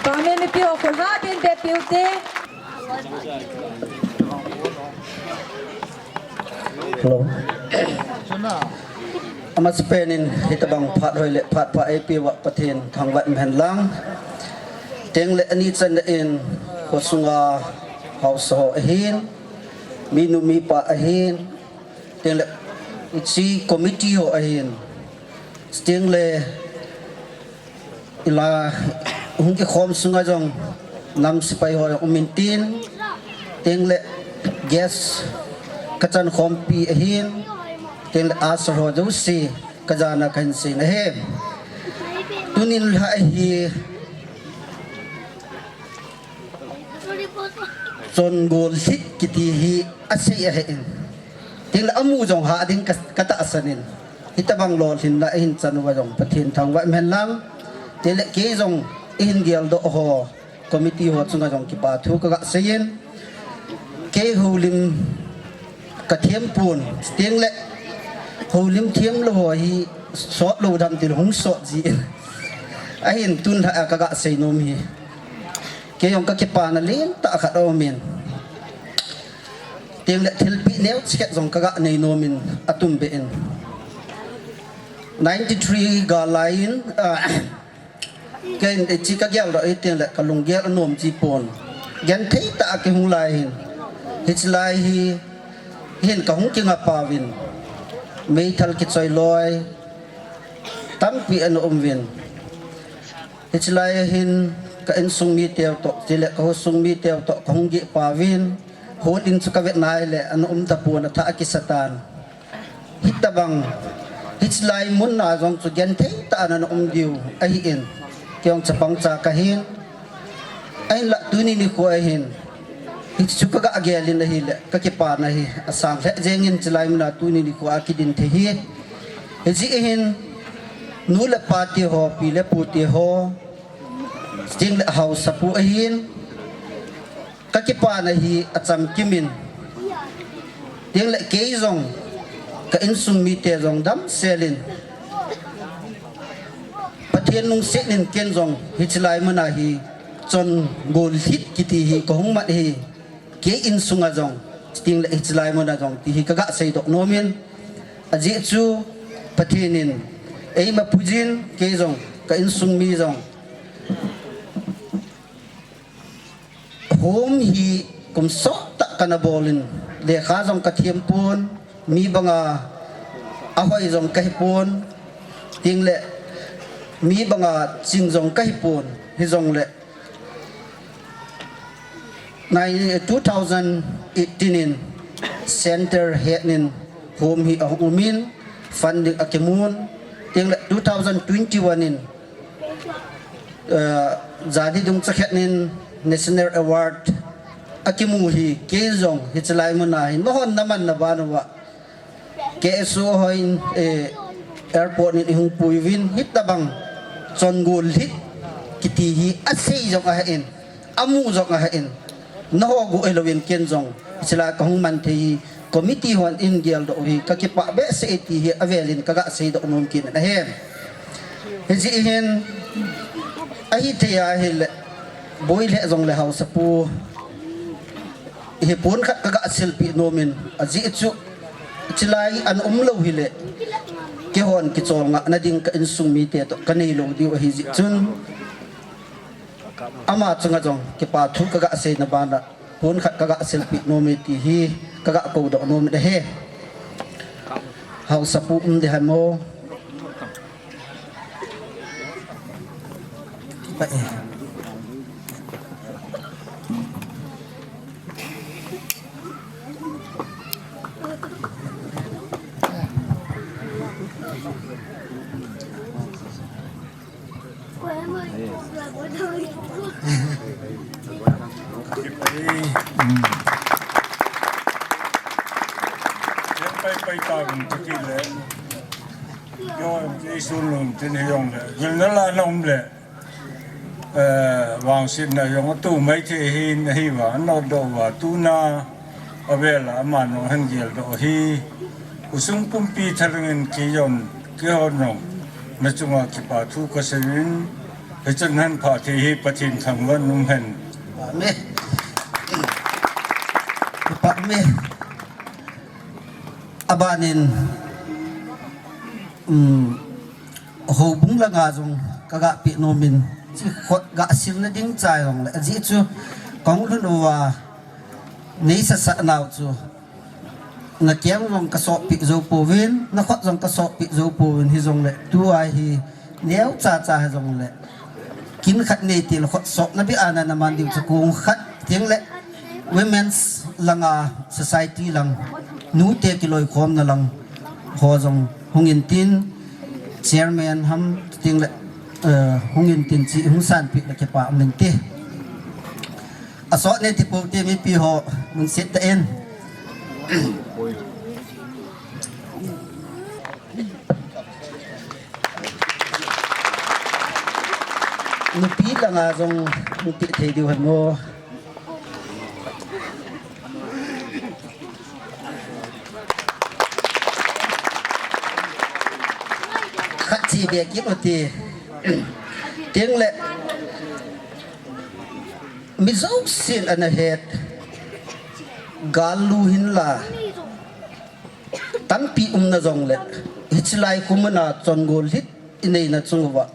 Pame mipi ho khut ha tin be piu te. Hello. Amasapen in hitabang phat hoi le phat pha eipeuva Pathen thangvah in hen lang. Tengle ani chan in khosunga haosa ho ahin, minu mipa ahin, tengle hiche committee ho ahin, tengle ila hung kikhom sunga jong nam sepai ho jong um intin, tengle guest kachan khompi ahin, tengle usher ho jouse kajana kahin sei ahi. Tunin lha hi Chon gollhit kiti hi asei ahin. Tengle amu jong ha ding ka, katahsan in. Hitabang lolhinna ahin chan uva jong Pathen thangvah in hen lang. Tengle kei jong eihin geldoh ho, committee ho chunga jong kipa thu kaga sei in. Kei houlim kathem pon, tengle houlim them lou ho hi sot lou dam til hung sot ji in. Ahin tun lha a kaga sei nom hi. Kei jong kakipana lentah khat aum in. Tengle thilpeh neocha khat jong kaga nei nom in atum be in. Ninety-three gal lai in, ah, ken hiche kageldoh hi tengle kalunggel anom ji pon. Genthei tah a kihung lai hin. Hiche lai hi, hin kahung kingapau vin. Meithal kichoi loi tampi ana um vin. Hiche lai hin ka insung miteu toh, chule ka khosung miteu toh, kahung geh pau vin, hon in chu kavet nai le, ana um tapon, athah akisa tan. Hitabang, hiche lai mun a jong chu genthei tah a ana um diu ahin, kei jong chapang cha kahin, ahinlah tuni nikho ahin, hiche chu kaga gel in ahile, kakipana hi asang lheh jeng in, hiche lai mun a tuni nikho a kidin thei hi. Hijeh hin, nu le pa te ho, pi le pu te ho, tengle haosapu ahin, kakipana hi achamkim in, tengle kei jong, ka insung mite jong damsel in, Pathen lungset in ken jong, hiche lai mun a hi, chon gollhit kiti hi kahung mat hi, kei insunga jong, tengle hiche lai mun a jong, ti hi kaga seidoh nom in, ajeh chu Pathen in eima puijin, kei jong, ka insung mi jong, home hi kum sot tah kana bol in, lekha jong kathem pon, mi banga ahoi jong kahi pon, tengle mi banga ching jong kahi pon, hijongle nine, two thousand eighteen in center head in home hi ahung um in, funding akimun, tengle two thousand twenty-one in, eh, jani dung chakhet in National Award akimu hi, kei jong hiche lai mun a hi, nahon naman na ban uva, K S O hon, eh, airport in ihung pui uvin, hitabang chon gollhit kiti hi asei jong ahin, amu jong ahin, naho gu hilou in ken jong, hiche lai kahung man thei hi, committee hon eihin geldoh u hi, kakipah behseh e ti hi avel in kaga seidoh nom kit in ahi. Hijeh hin, ahithei ahile, boi lheh jongle haosapu hi pon khat kaga silpeh nom in, ajeh chu, hiche lai ana um lou hile, keihon kicholngah na ding ka insung mite toh kanei lou diu ahi jeh chun, ama chunga jong kipa thu kaga seina bana, pon khat kaga silpeh nom e ti hi kaga koudoh nom in ahi. Haosapu um ding ham o. Pai pai ta gun kiti le. Yo, Jesu lun tin hi jong le. Gilna la na um le. Eh, vangsetna jong atu mai thei hin ahi va, anot doh uva, tuna avel a aman jong ahin geldoh hi. Khosung pumpi thalheng in kei jong, keihon jong, na chunga kipa thu kasei in, Hichun nangho phatthei hi Pathen thangvah in umhen. Amen. Amen. Abanin, um, houbung langa jong kagah peh nomin, hiche khut gah silna ding chai jongle, ajeh chu kahung lhun uva, neisasa nau chu, nakeng jong kasopeh jou pouvin, nakhut jong kasopeh jou pouvin, hijongle tua hi neocha cha hijongle, kin khat neitile khut sopna beh a naman diu chu kong khat tengle, women's langa society lang, nute kiloikhomna lang ho jong hung intin, chairman ham tengle, eh, hung intin, hiche hung sanpeh le kipa um inte. Asot neiti poute mipi ho, mun set tah in. Nupi langa jong nupi thei diu ham mo. Khat chi be kit u hite. Tengle, mi jousen ana het, gal lu hinla, tampi umna jongle, hiche lai khu muna chongol hit ineina chung uva,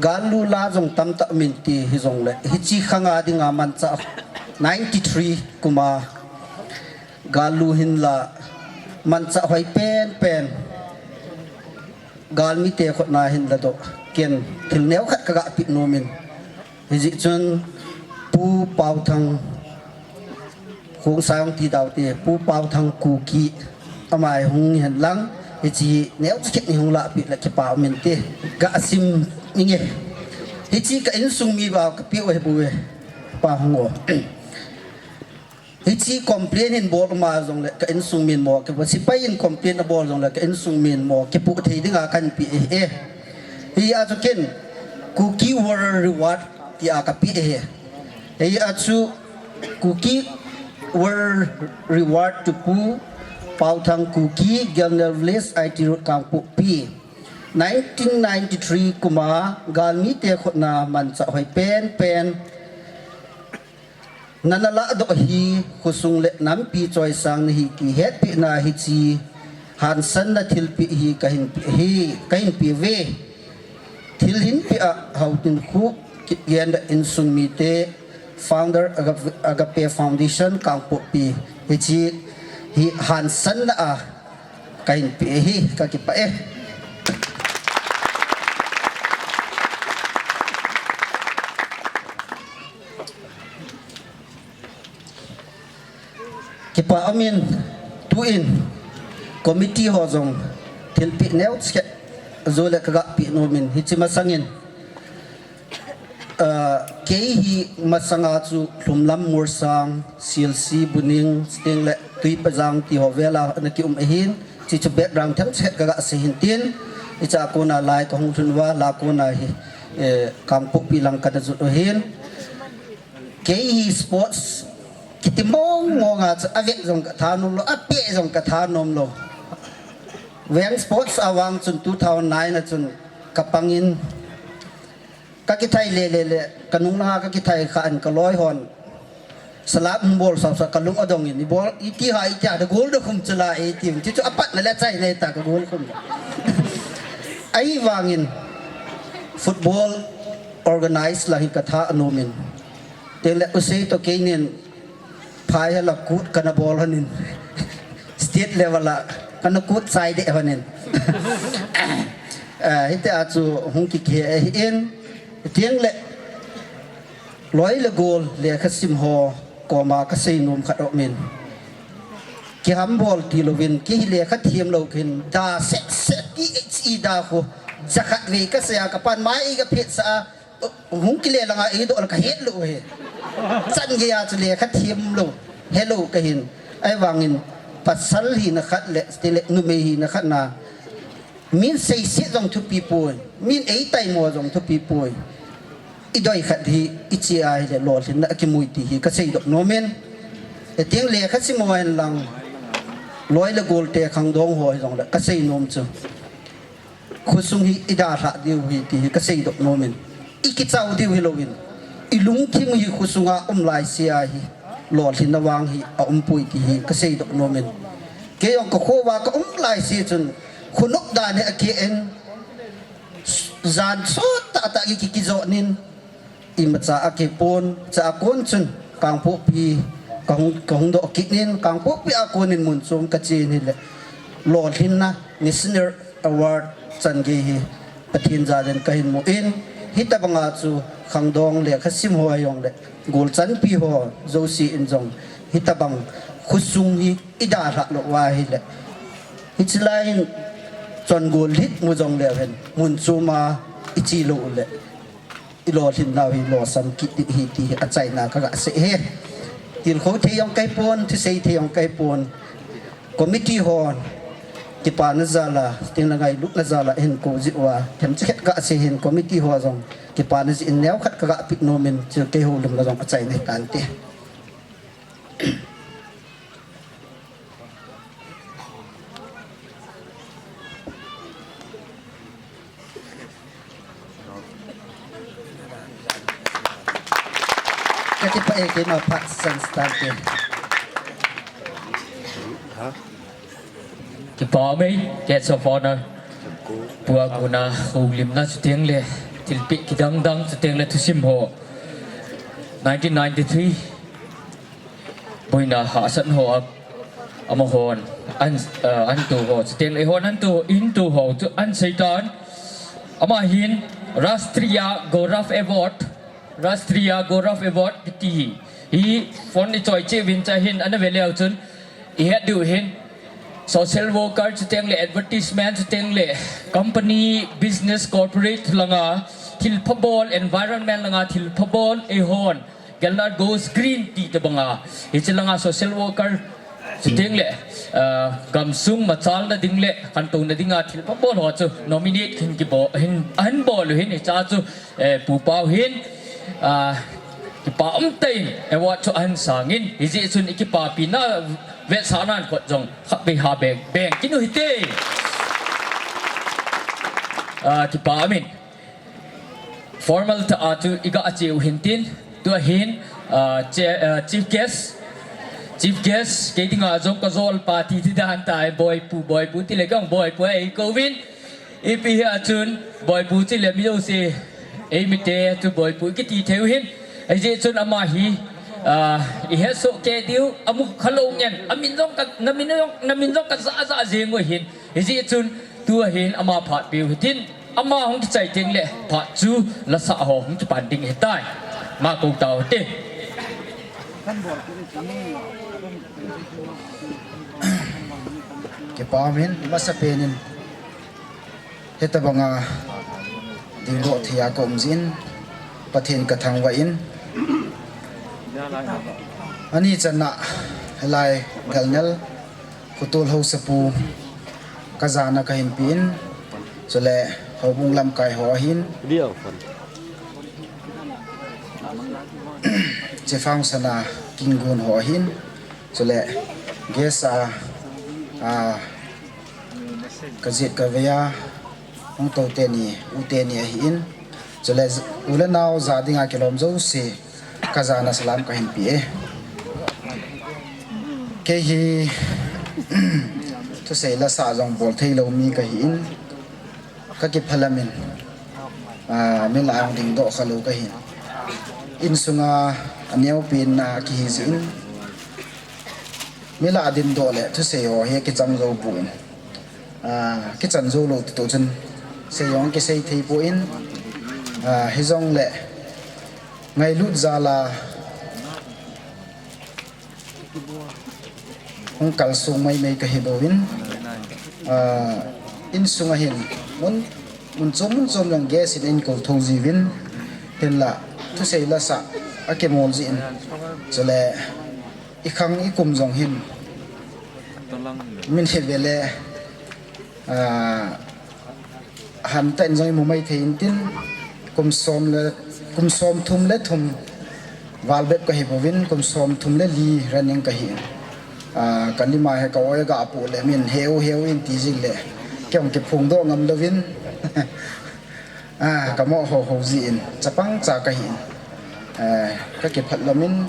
gal lu la jong tamtah um inte, hijongle hiche khanga dinga manchah, ninety-three kuma gal lu hinla, manchah hoi penpen, galmite khutna hin ladoh, ken thil neokhat kagah peh nomin. Hijeh chun Pu Paothang, Khongsai hung ti daute, Pu Paothang Kuki, ama hi hung hen lang, hiche neocha khat hi hung lahpeh le kipa um inte. Gah sim inge. Hiche ka insung mi bou kapeh u ahi bouve. Pa hung o. Hiche complain hin bol uma jongle ka insung min mo, ka sepai in complain abol jongle ka insung min mo kipoh thei dinga kahin pe ahi. Hia chu ken Kuki World Reward tia kapeh ahi. Hia chu Kuki World Reward to Pu Paothang Kuki, Gelnel Village, I T Road, Kangpokpi. Nineteen ninety-three kuma galmite khutna manchah hoi penpen nana lahdoh hi, khosung le nampi choisang nahi ti hetpehna hiche hansanna thilpeh hi kahin pe, hi kahin pe uve. Thil hinpeh a Haotunkhuh Kipgen le insung mite, founder Agape, Agape Foundation Kangpokpi, hiche hi hansanna a kahin pe ahi, kakipah e. Kipa umin, tuin committee ho jong thilpeh neocha khat jou le kagah peh nomin, hiche masangin, ah, kei hi masanga chu Lhumlam, Mursang, Silsi, Buning, Sting le Tuiphajang ti ho vela ana kium ahin, hiche chu background themcha khat kagah sei hintin, hichea kona lai kahung lhun uva, la kona hi, eh, Kangpokpi lang kana jot u ahin. Kei hi sports kiti mong monga chu avet jong katha nomlou, apeh jong katha nomlou. Veng sports a vang chun two thousand nine a chun kapangin, kakithai le le le, kanung langa kakithai khan kaloi hon salam hung bol sasa kalung adongin, ibol, iti ham, iti ham, da goal da khum chu la, iti, chuchu apatna le achaina ta ka goal khum. Ahivangin football organize la hi katha anomin. Tengle usei toh keinin phai hala kut kana bol honin. State level a kana kut chai deh honin. Ah, hitia chu hung kikhe ahin. Tengle loi le gol lekha sim ho koma kasei nom khat aumin. Kihambol tilouvin, kei hi lekha them lou kahin, da set set, P H E da khu, jakhat vei kasei a kapan mai eikaphet sah a, hung kile langa eidoh le kahet lou ahi. Chan geiya chu lekha them lou, helou kahin. Ahivangin pasal hina khat le, tile numei hina khat na, min seiset jong thupi poi, min eitaimo jong thupi poi. Idoi khat hi, iche ahile lolhinna akimu e ti hi kaseidoh nomin. Hiteng lekha sim ho henlang, loi le golte khangdong ho hijongle kasei nom chu. Khosung hi idalhah diu hi ti hi kaseidoh nomin, ikichau diu hilouvin, ilungthim hi khosunga um laise a hi lolhinna vang hi aumpoi ti hi kaseidoh nomin, kei jong kakhouva kaum laise chun khonop dan hi akihen, jan sot tahtah kiki kijotnin, imacha akipon cha akon chun Kangpokpi kahung, kahung doh kitnin, Kangpokpi a konin mun chom kachen hile, lolhinna National Award chan gei hi Pathen jalin kahin mun, hitobanga chu khangdong lekhasim ho hijongle, golchanpi ho jouse in jong hitobang khosung hi idalhah lou uva ahile, hiche lai hin chongol lhit mu jongleu hen, mun choma iche lou uleh, ilolhinnau hi losam kit ding ahi ti hi achaina kagah sei e. Tilkhou thei jong kahipon, thusei thei jong kahipon. Committee hon kipana jal a, chuteng le ngailutna jal a ahin kou jeh uva, themcha khat gah sei hin committee ho jong kipana jeh in neokhat kagah peh nomin, chule kei houlimna jong achaina hitante. Kakipah e, keima phat san stante. Kipa ume, guest of honour. Pu a kona houlimna chuteng le thilpeh kidang dang chuteng le thusim ho, nineteen ninety-three boina hahsat ho a, amahon an, ah, anto ho chuteng le eihon anto, into ho chu ahin seitan. Ama hin Rashtriya Gaurav Award, Rashtriya Gaurav Award kiti hi phone ichoi cheh uvin, cha hin ana ve leu chun ihet diu hin, social worker chuteng le advertisement chuteng le company, business, corporate langa thilpha bol, environment langa thilpha bol, eihon Gelnar Goes Green ti tobanga, hiche langa social worker chuteng le, ah, gamsung machalna ding le khantouna dinga thilpha bol ho chu nominate hin kibol, hin, ahin bol u hin, hiche a chu, eh, Pu Pau hin, ah, kipa umtah in award chu ahin sangin, hijeh chun ikipapina vetsahnan kot jong khatvei ha beng, beng kit u hite. Ah, kipa umin. Formal tah a chu igah che u hintin, tua hin, ah, che-, ah, chief guest, chief guest, kei dinga jong kajolpa ti ti dan tai, Boipu, Boipu tile kong Boipu eikou vin. Ipi hia chun Boipu chule mi jouse, eimite chu Boipu ikiti thei u hin. Hijeh chun ama hi, ah, ihet soh kei diu, amu khalou ngen, amin jong ka, namin jong, namin jong kajah jah jeng u hin. Hijeh chun tua hin ama phat peu hitin, ama hung kichai teng le phat chu lasah ho hung kipan ding ahitai. Ma kou tau hite. Kipa umin, masapen in hitobanga dingdoh thei a kaum jeh in Pathen kathangvah in, ani channa hilai Galnel Khotol Haosapu kajana kahin pe in, chule houbung lamkai ho ahin, Chief Hangsana Kingun ho ahin, chule guest a, a, kajet kavei a hung tou teni, u teni ahin, chule u le nao ja dinga kilom jouse kajana salam kahin pe e. Kei hi thusei lasah jong bol theilou mi kahin, kakiphalam in, ah, mi lah a dingdoh khalou kahin. Insunga aneopen na kihi jeh in, mi lah a dingdoh le thusei ho hi kichang jou pon, ah, kichan jou lou ti toh chun sei jong kisei thei pon, ah, hijongle ngailut jal a hung kalsong maimai kahi bouvin, ah, insunga hin mun, mun chom mun chom jong guest in eikou thou jiuvin, hinla thusei lasah akimol jeh in, chule ikhang ikum jong hin min hi vele, ah, hamtah in jong imu mai thei intin, kum som le, kum somthum le thum val bep kahi bouvin, kum somthum le li running kahi in. Ah, kalima hi ka-oi aga apoh le min heu heu in ti jing le, kei jong kiphongdoh ngam louvin, Ah, ka mo ho ho ji in, chapang cha ka hin. Ah, ka kiphat lamin,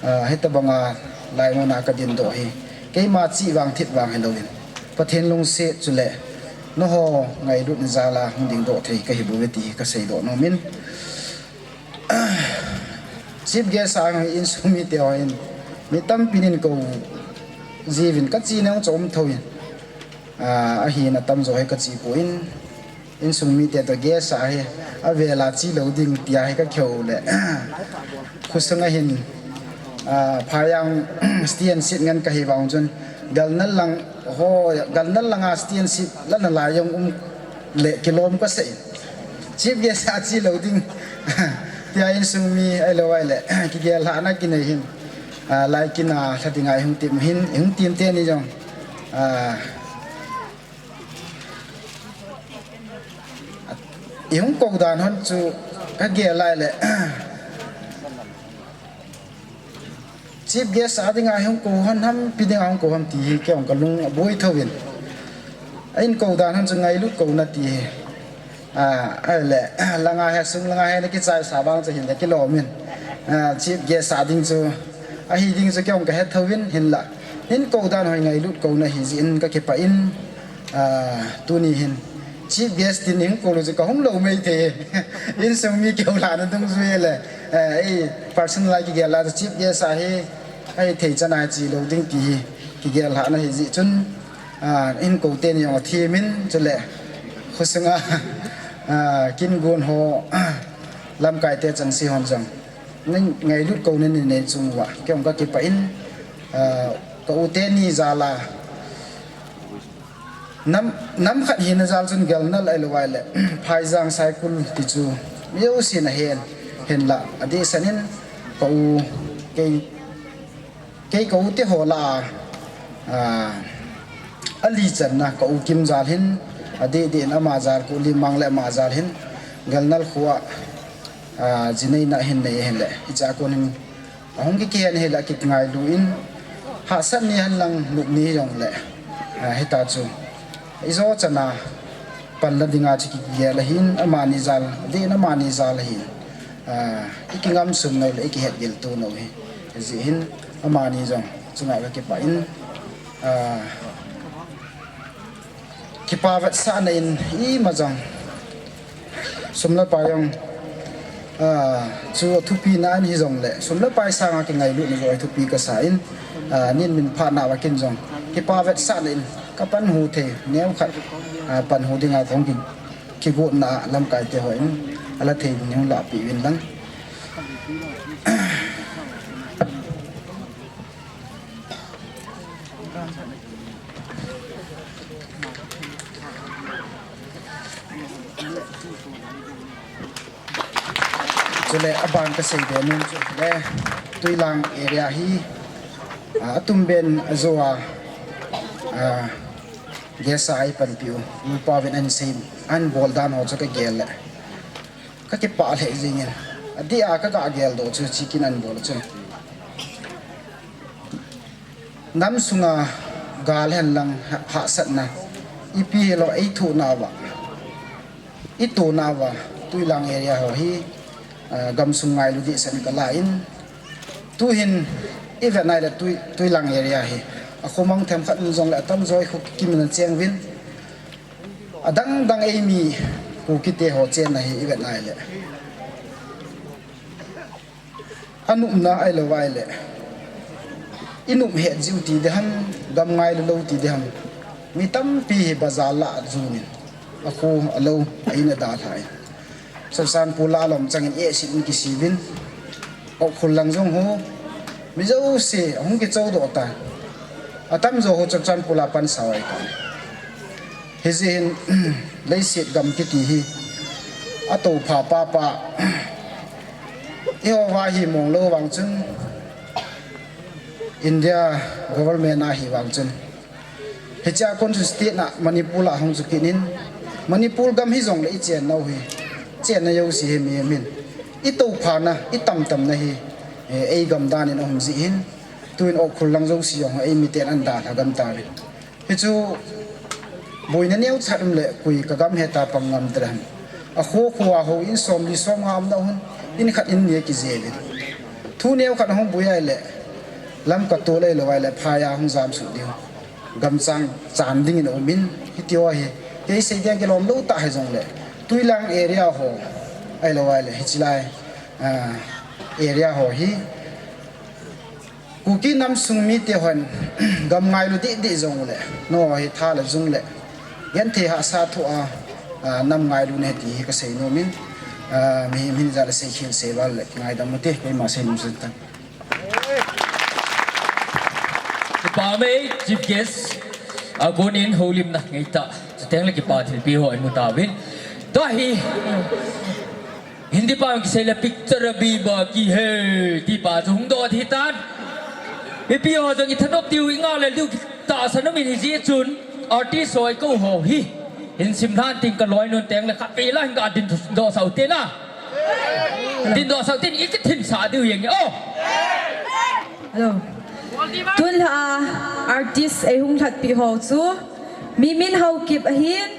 ah, heta banga lai mona ka din do hi. Keima chi vang thit vang hi loin. Pathen lungset chule, no ho ngailut ni jala hung ding do thei ka hi bu ve ti ka sei do no min. Chief guest a hung insung mi te ho in, mi tampi nin ko jivin ka chi nang chom tho in. Ah, ahi na tam jo he ka chi po in. Insung mi te to guest a he, a vela chi lo ding tia he ka kheu le. Khusung a hin, ah, phayang stand seat ngan ka hi vang chun. Galnal lang, ho, galnal langa stand seat la na la yong um le kilom ka sei. Chief guest a chi lo ding. Tia insung mi ai lo ai le. Kigel ha na kinei hin. Ah, lai kina sa ti ngai hung tim hin, hung tim te ni jong. Ah, i hung ko dan hon chu ka gel lai le. Chief guest a dinga hung ko hon ham, pi dinga hung ko ham ti hi ke ong ka lung a boi tho in. A in ko dan hon chu ngailut ko na ti hi. Ah, ai le, langa he sung langa he na kichai sa bang chu hin da kilom in. Ah, chief guest a ding chu, a hi ding chu ke ong ka he tho in hin la. In ko dan hoi ngailut ko na hi ji in ka kipa in. Ah, tuni hin chief guest tin hing ko lo chu ka hung lo mai thei. Insung mi keu la na dung jui le. Eh, ei personal a kigel la chief guest a hi, ai thei chan a chi lo ding ti hi. Kigel ha na hi ji chun, ah, in ko te ni ong a thi min chule. Khusung a, ah, kin gun ho, lamkai te chan si hon jong. Nin ngailut ko nin nei chung wa. Ke ong ka kipa in, ah, ka u te ni jala. Nam, nam khat hi na jal chun galnal ai lo ai le. Phaijang Saikul ti chu. Mi u si na hen, hen la. A di sanin ka u kei, kei ka u te ho la a. Ah, a li chan na ka u Kim jal hin. A di di in ama jal ku li mang le ama jal hin. Galnal khua, ah, jinei na hin nei hen le. Hi cha ko nin Ahung kikihen hile kingailu in, hahsat ni hen lang nup ni jong le, ah, hita chu. Ijo chana pan la dinga chu kigel ahin, amani jal, din amani jal ahin. Ah, ikingam sum no le, ikihet gil tu no hi. Ji hin, amani jong, chunga ka kipa in, ah, Kipa vetsahna in ima jong. Sum le pai jong, ah, chu thupi na ahi jong le. Sum le pai sanga kingailutna jong thupi kasa in, ah, nin min pha na va kin jong. Kipa vetsahna in ka pan hu thei, neo khat, ah, pan hu dinga kong ki, kigotna lamkai te ho in, ala thei neo la pi vin lang. Chule aban ka sei be nun chule Tuilang area hi, ah, atum ben ajo a, ah, gesa ai panpi u, upa ven an sei, an bol dan ho chu ka gel le. Ka kipa le jingin. Adia ka ka gel do chu chikin an bol chu. Nam sunga gal hen lang ha-, hahsatna. Ipi hilo ei thu na va. I tu na va. Tuilang area ho hi, ah, gam sung ngailu di sen ka la in. Tu hin i vet nai le tui, Tuilang area hi. A khumang them khat jong le atam joi khu kim na cheng vin. Adang dang ei mi khu kite ho chen na hi i vet nai le. Anupna ai lo vai le. Inup het jiu ti de ham, gam ngai lo lo ti de ham. Mi tampi hi bazar la junin. A khu a lo, a in a da thai. Sosan pu la lom changin e sit in kisivin. Ok khul lang jong hu. Mi jo si, hung ki chau do ta. Atam jo hu chok chan pu la pan sawai ta. Hijeh hin, leiset gam kiti hi, atoupha papa, eiho va hi mong lou vang chun, India government a hi vang chun, hichea kon chu state na Manipur a hung chu kinin, Manipur gam hi jong le i chen nau hi, chen na yo si hi mi min, i toupha na, i tamtam na hi, eh, ei gam dan in ahung ji hin, tuin ok khul lang jo si jong, ei mi ten an da tha gam ta hin. Hichu Boina neocha um le koi ka gam heta pang ngam tera. A kho kho a houin som li som nga um na hun, in khat in ni kijel in. Thu neo khat hung boi ai le, lam ka to le lo ai le, pha ya hung jam su diu. Gam chang chan ding in um in, hiti ho hi. Kei sei dia ke lom lo ta hai jong le. Tuilang area ho, ai lo ai le, hichi lai, ah, area ho hi. Kuki nam sung mite hon gam ngailu dih dih jong le, no hi tha le jung le, genthei hahsa thu a, a, nam ngailu ne ti hi ka sei nom in, a, mi, min ja le sei khel sei val le ngaidam u te, keima sei nom sen tan. Kipa mai, chief guest, a, gon in houlimna ngai ta, chuteng le kipa thilpi ho i mu ta vin. Tua hi, Hindi pa kisei le picture abhi baaki hai, ti pa chu hung dot hi tan. Mipi ho jong i thanop diu, i ngah le diu, tahsan um in hijeh chun, artist ho i kou ho hi. Hin sim lhan ting ka loi nun teng le khat vei la hin ka din doh sau te na. Din doh sau tin i kithin sa diu jeng o. Hello. Tun la artist ei hung lhatpi ho chu Mimin Haokip ahin,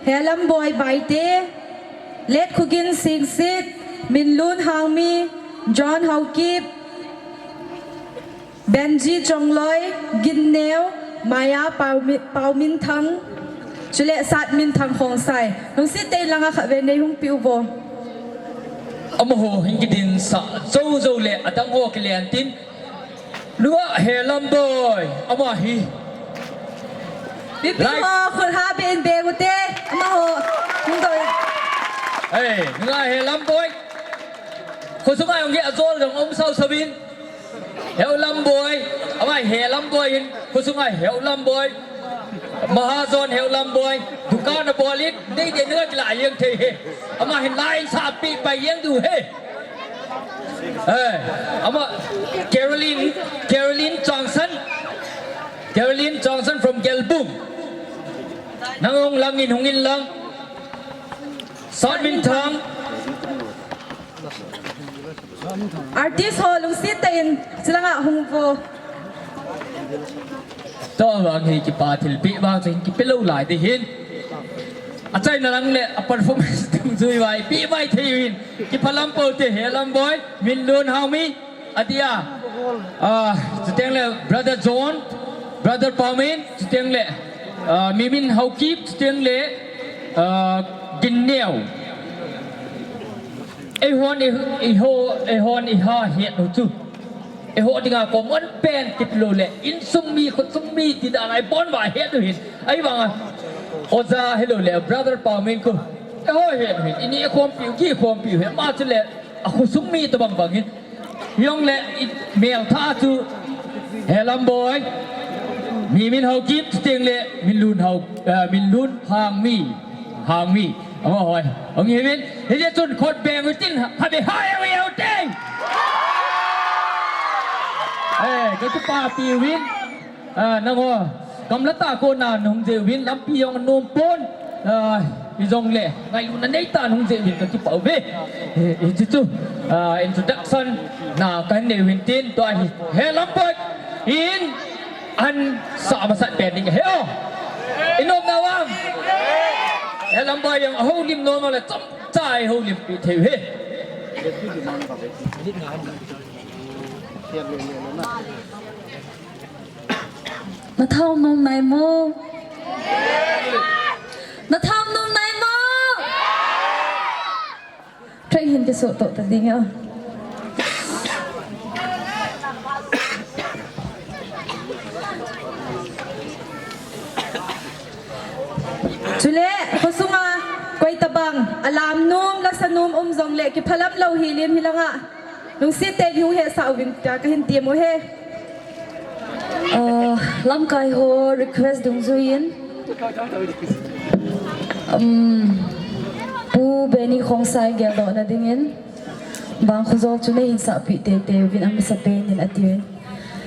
Helam Boi Baite, Let Khugin Singsit, Minlun Hangmi, John Haokip, Benji Chongloi, Ginneo, Maya Paumi-, Pauminthang, chule Satminthang Khongsai. Lungset tah in langa khatvei nei hung piu vo. Amaho hin kidin sa, jou jou le, adang ho kile an tin, Lua Helam Boi, ama hi. Mipi ho khut ha be in be u te, amaho. Hung doi. Hey, lua Helam Boi. Khosunga jong hi ajol jong um sau sau in. Helam Boi, ama Helam Boi hin. Khosunga Helam Boi. Mahajon Helam Boi. Dukan abol in. Dei dei nunga kila jeng thei hi. Ama hin line sa pi pai jeng diu hi. Eh, ama Caroline, Caroline Changsan. Caroline Changsan from Gelbung. Nang hung lang in hung in lang. Satminthang. Artist ho lungset tah in, chulanga hung vo. Tua vang hi kipa thilpi vang chu hin kipe lou lai ti hin. Achaina lang le a performance dungjui vai, pi vai thei hin. Kiphalam pou te Helam Boi, Minlun Hangmi, adia. Ah, chuteng le Brother John, Brother Paumin, chuteng le, ah, Mimin Haokip, chuteng le, ah, Ginneo. Eihon i, eiho, eihon i ha het u chu. Eiho dinga common pen kiti lou le, insung mi, khosung mi ti dan a ibon uva het u hin. Ahivanga, oja hilou le, brother Paumin khu. Eiho het u hin, ini khompiu, kikhompiu hin, ama chu le, akhosung mi tabang bang hin. Hijongle, i, mel tha chu, Helam Boi, Mimin Haokip, chuteng le, Minlun Hao, eh, Minlun Hangmi, Hangmi. Amaho hi, hung hi uvin, hijeh chun khut beng u tin, ha be ha e u e u te. Eh, ka kipapi uvin, ah, nangho, gamla tah kona nahung jeh uvin, lampi jong anom pon, ah, hijongle, ngailutna neitah a nahung jeh uvin ka kipah uve. Eh, hichu chu, ah, introduction na kahin nei uvin tin, tua hi, Helam Boi in, An sa masat pen ding he o. I nopna vang. Helam Boi jong ahoulim nom le chomcha ahoulimpi thei u hi. Na thanom nai mo? Na thanom nai mo? Track hin kiso to ta ding e. Chule, khosunga, koi tabang, alam nom, lasa nom um jongle, kiphalam lou hi lim hilanga. Lungset tah in hung hetsah uvin tia kahin tem u hi. Ah, lamkai ho request dungjuiyin. Um, Pu Benny Khongsai geldohna dingin. Vangkho jol chu neihin sahpeh teitei uvin amasapen in atiuvin.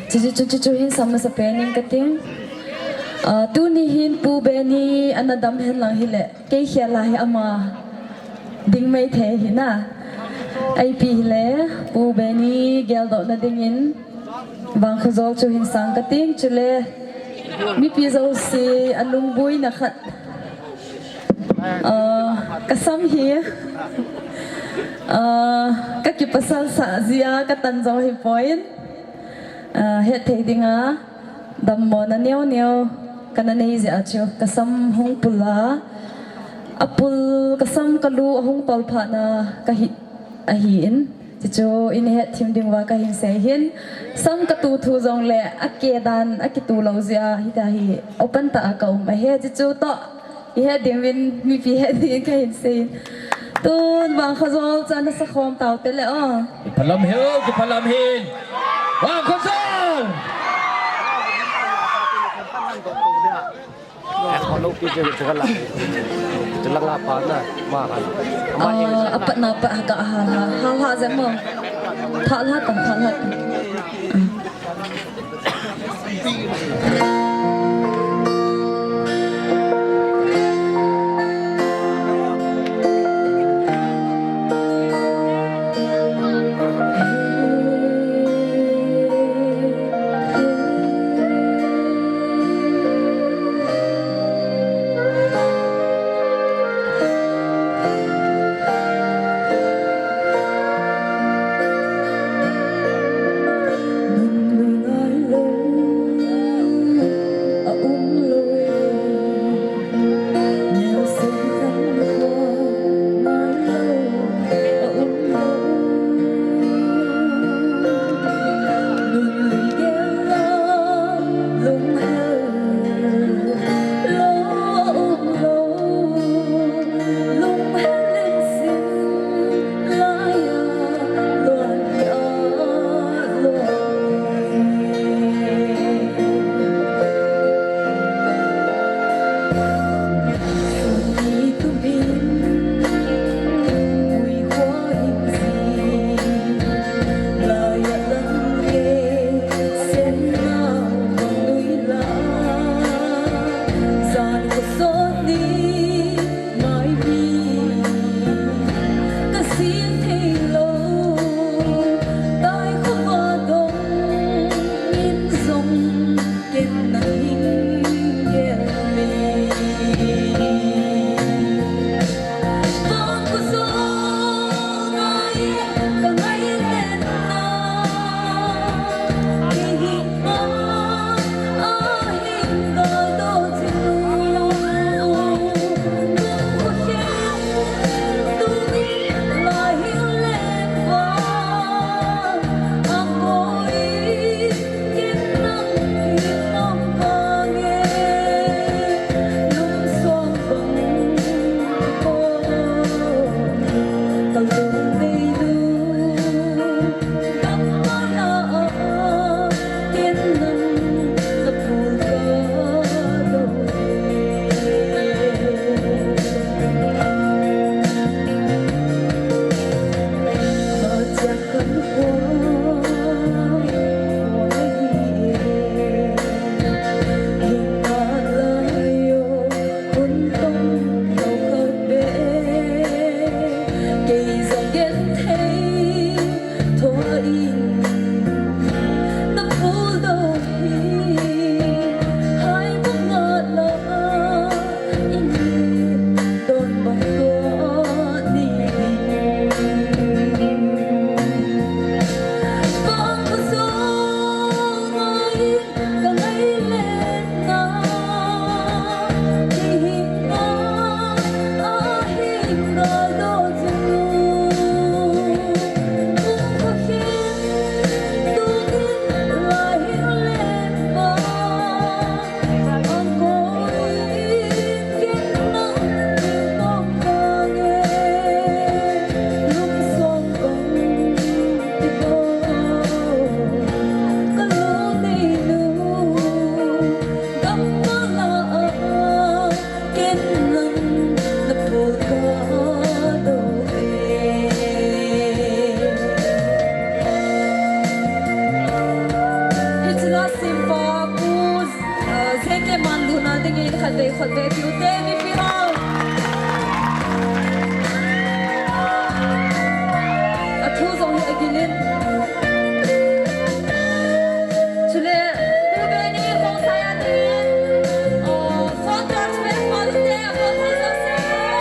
Chuchu, chuchu hin sa masapen in kating. Ah, tuni hin Pu Benny ana dam henlang hile. Kei khel a hi ama ding mai thei hi na. Ipi hile, Pu Benny geldohna dingin, vangkho jol chu hin sang kating chule, mipi jouse alungboina khat, Ah, kasam hi, ah, kakipasal sah jeh a katan jo hipoi. Ah, hetthei dinga dammona neo neo kana nei jeh a chu kasam hung pul a, apul kasam kalu ahung pal phat na kahi, ahin. Chuchu in het thim ding uva kahin sei hin, sam katu thu jongle ake dan akitu lou jeh a hitia hi open tah a ka um ahi. Chuchu toh ihet ding uvin mipi het ding kahin sei in. Tun Vangkhojol chan nasa khom tau te le o. Kiphalam hih, kiphalam hih. Vangkhojol! Eh, hello, P J, check la. Check la pa na, ma kan. Ma Ah, apat na pa ka hala. Hala jemo. Thala ta, thala ta. Hiche la simpa Pu, ah, J K Manlun a dingin khatvei khatvei piu te mipi ho. Athu jong hi agilin. Chule, Pu Benny Khongsai a dingin, ah, Fort George West College te a Pu Khongsai.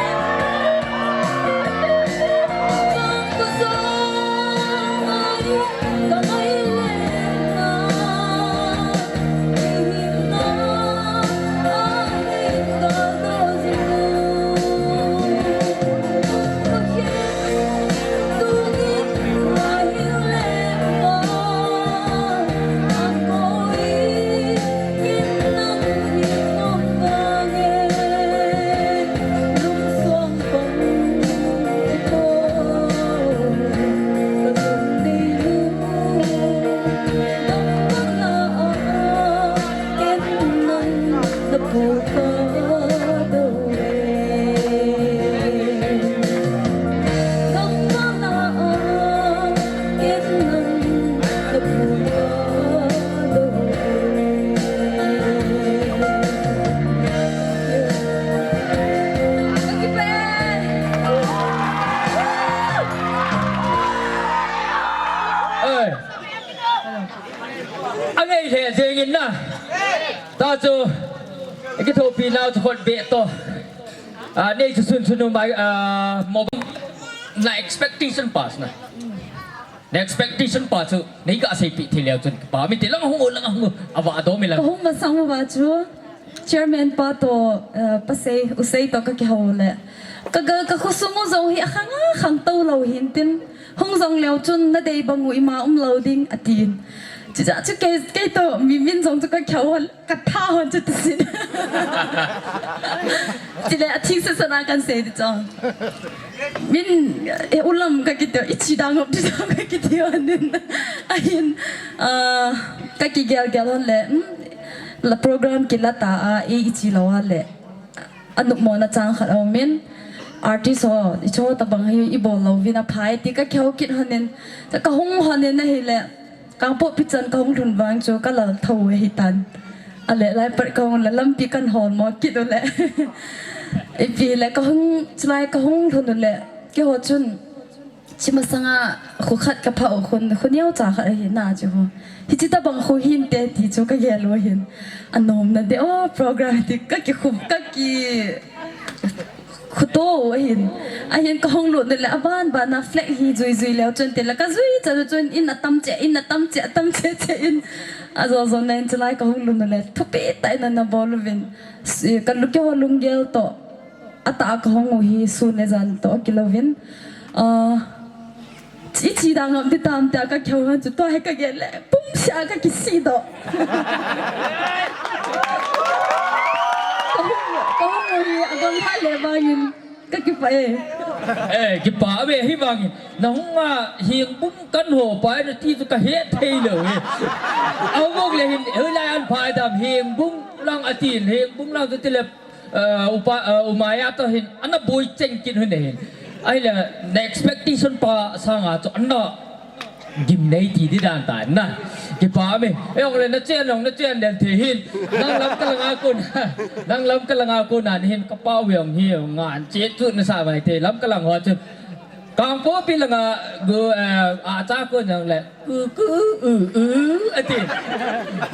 He jeng in na. Ta chu. Kithopi nau chu khut be to. Ah, nei chu sun sun mai, ah, mo na expectation pass na. Na expectation pa chu nei ka sei pi thi leu chun pa mi ti lang hung lang hung a va do mi lang. Ka hung masang uva chu chairman pa to, eh, pasei, usei to ka kihou le. Ka ga, ka khosung u jong hi a khang a khang to lou hin tin. Hung jong leu chun na dei bang u ima um lou ding a tin. Chucha chu kei, kei to mi min jong chu ka kihou hon, ka tha hon chu ti sin. Chule a thing se sana kan sei ti chong. Min, eh, u lam ka kiti, i chi dang up ti dang ka kiti hon nin. Ahin, ah, ka kigel gel hon le, hmm, la program kila ta a, eh, i chi lou a le. Anup mo na chang khat a um in, artist ho, i cho tabang hi i bol lou vin a phai ti ka kihou kit hon nin. Ka hung hon nin ahile, Kangpokpi chan ka hung lhun vang chu ka lal tho u ahi tan. Ale lai pat ka hung le lampi kan hol mo kit u le. Ipi le ka hung, chulai ka hung lhun u le. Keiho chun, chi masanga khu khat ka pha u khun, khu neo cha khat ahi na chu ho. Hichi tabang khu hin te ti chu ka gel u hin. Anom na de o program ti ka ki khu, ka ki Khuto ahin. Ahin ka hung lut le aban ban a flag hi jui jui leu chun te la ka jui cha chun in atam che, in atam che, atam che che in. Ajo jo na in chulai ka hung lut le thupi tah in ana bol uvin. Si, ka lu keiho lunggel to. Ata ka hung u hi sun le jan to kilou vin. Ah, I chi dang ngam ti tam tia ka kihou hon chu tua hi ka gel le pum sia ka kisih doh. Ka hung, ka hung u hi a gam ha le vangin ka kipah e. Eh, kipah ve hi vangin. Na hung a Hengbung kan ho pa na ti chu ka he thei lou e. Au gok le hin, eh, lai an pha dam Hengbung lang a tin, Hengbung lang chu ti le Eh, upa, eh, umaya to hin, ana boi cheng kit hun hin. Ahile, na expectation pa sanga chu ana gimnei ti di dan ta na. Kipah me. Eh, ong le na chen, ong na chen den the hin. Nang lam ka langa kun. Nang lam ka langa kun an hin ka pa u ong hi, ong ngan che chu na sa mai te. Lam ka lang ho chu. Kangpokpi langa gu, eh, a cha kun ong le. Ku, ku, u, u, ati.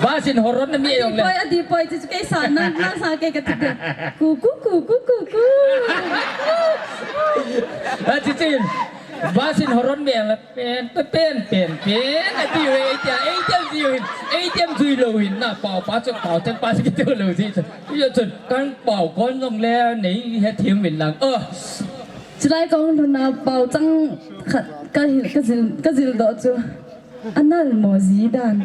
Basin horon na mi ayong le. Adipoi, adipoi, chichu kei sa, nang, nang sa kei kati de. Ku, ku, ku, ku, ku, ku. Ati chin. Basin horon mi ayong le. Pen, pen, pen, pen, pen. Ati we, ati, ati, ati we. Ati am zui lo hin na, pao, pa, chok, pao, chen, pa, sik, ati lo, si, chok. Iyo, chok, kan pao, kon, jong le, nei, he, thim, min lang. Oh. Chulai kong lhun a pao chang khat ka hil, ka jil, ka jil doh chu. Anal mo ji dan.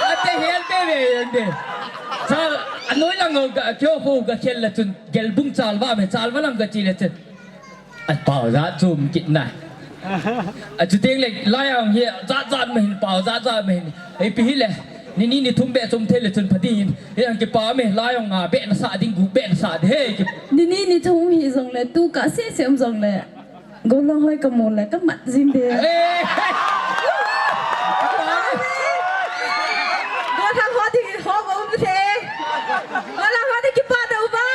Ate hel be be yende. Chal, anoi lang ho ga, kyo ho ga khel la chun, gelbung chalwa me, chalwa lang ga chi le chun. A pao jat chom kit na. A chu teng le, lai ang hi, jat jat ma hin, pao jat jat ma hin. Ei pi hi le, ni ni ni thum be chom thei le chun pha ding hin. Ei ang kipah me, lai ang nga be na sa ding, gu be na sa ding. Hey, ki- Ni ni ni thum hi jong le, tu ka se se um jong le. Golang hoi ka mu le, ka mat jing de. Hey! Golang ho ding ho ba um the. Golang ho ding kipah da u ba.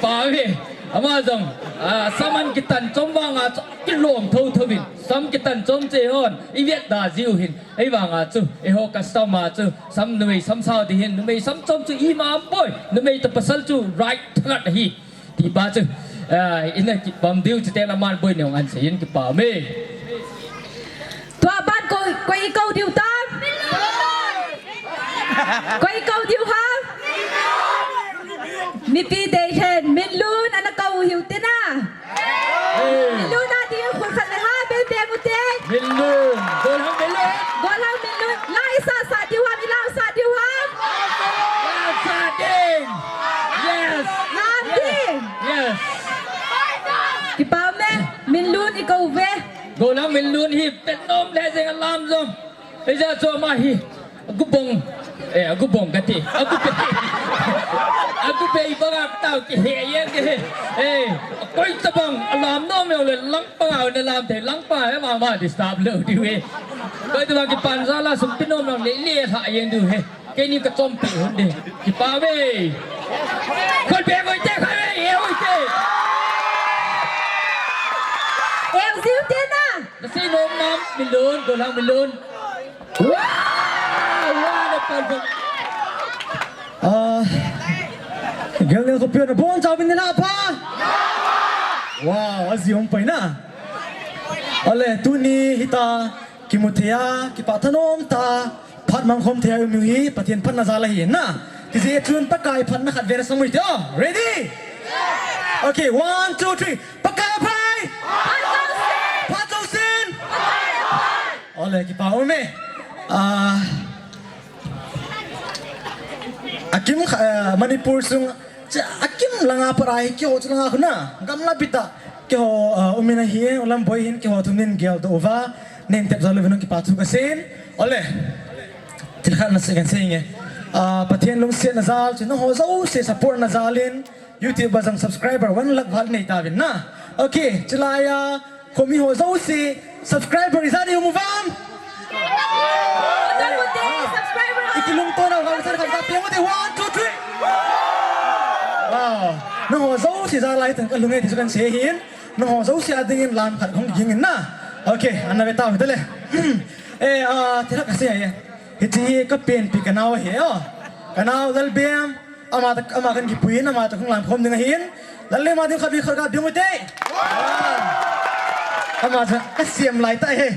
Pave, ama jong, ah, sam an kitan chom vanga chu kilom tho tho vin, sam kitan chom che hon, i vet da jiu hin, ei vanga chu, eiho customer chu, sam numei sam sao ti hin, numei sam chom chu ima boi, numei to pasal chu right thalat hi, ti pa chu, ah, ina kipam diu chu te la man boi nong an se hin kipah me. Tua ban koi, koi i kou diu tam? Koi i kou diu ham? Mipi dei hen, Minlun, ana kou hiu te na. Hey. Minlun a ding khut khat le ha, beng beng u te. Minlun, Golhang Minlun. Golhang Minlun, la i sa sa diu ham, i la sa diu ham? La sa ding. Yes. Lam ding. Yes. Kipah me, Minlun i kou ve. Golhang Minlun hi, pen nom le jeng alam jong. Eija chu ama hi. Agubong. Eh, agubong kati. Agubei. Agubei banga tao kihe jeng kihe. Eh, koi tabang alam nom jong le lang panga na lam te lang pa he ma ma disturb lou diu e. Koi tabang kipan jala sum pi nom jong le le ha jeng diu he. Keini ka chompi hon de. Kipah ve. Khol be ngoi te kha ve, e oi te. Milun, golang milun. Wow! Wow, na perfect. Ah, Gelnel Khopi hon abonchauvin nilhah pha. Wow, aji hung pai na. Ale, tuni hitia kimu thei a, kipah thanom tah a, phat mangkhom thei a i um u hi Pathen phatna jal ahi na. Tijeh chun Pakai phatna khatvei na sam u hite o. Ready? Okay, one, two, three. Pakai aphai! Phat jousen! Ale, kipa um e. Ah, akim kha, ah, Manipur sung, cha, akim langa pat ahi, keiho chu langa khu na, gamla bit a keiho, ah, um in ahi, Ulam Boi hin keiho thum in geldoh uva, neitep jal uvin, kipa thu kasei in. Ale, thil khat na sei kan sei nge. Ah, Pathen lungsetna jal chu nangho jouse support na jal in, YouTube a jong subscriber one lakh val nei tauvin na. Okay, chulai a khomi ho jouse subscriber ijat nei um uvam? Iti lungto nau hausa khat ka peng u te, one, two, three. Wow. Nangho jouse jal a hi teng kalung e ti chu kan sei hin. Nangho jouse a dingin lam khat hung ging in na. Okay, ana ve tau hite le. Eh, ah, thil khat kasei e. Hiche hi kapenpi kanao ahi o. Kanao Lalbem. Ama toh, ama kan kipui in, ama toh kan lam khom ding ahin. Lal le ama ding khatvei khat ka beng u te. Ama chu kasem lai tah e.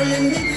Yen hi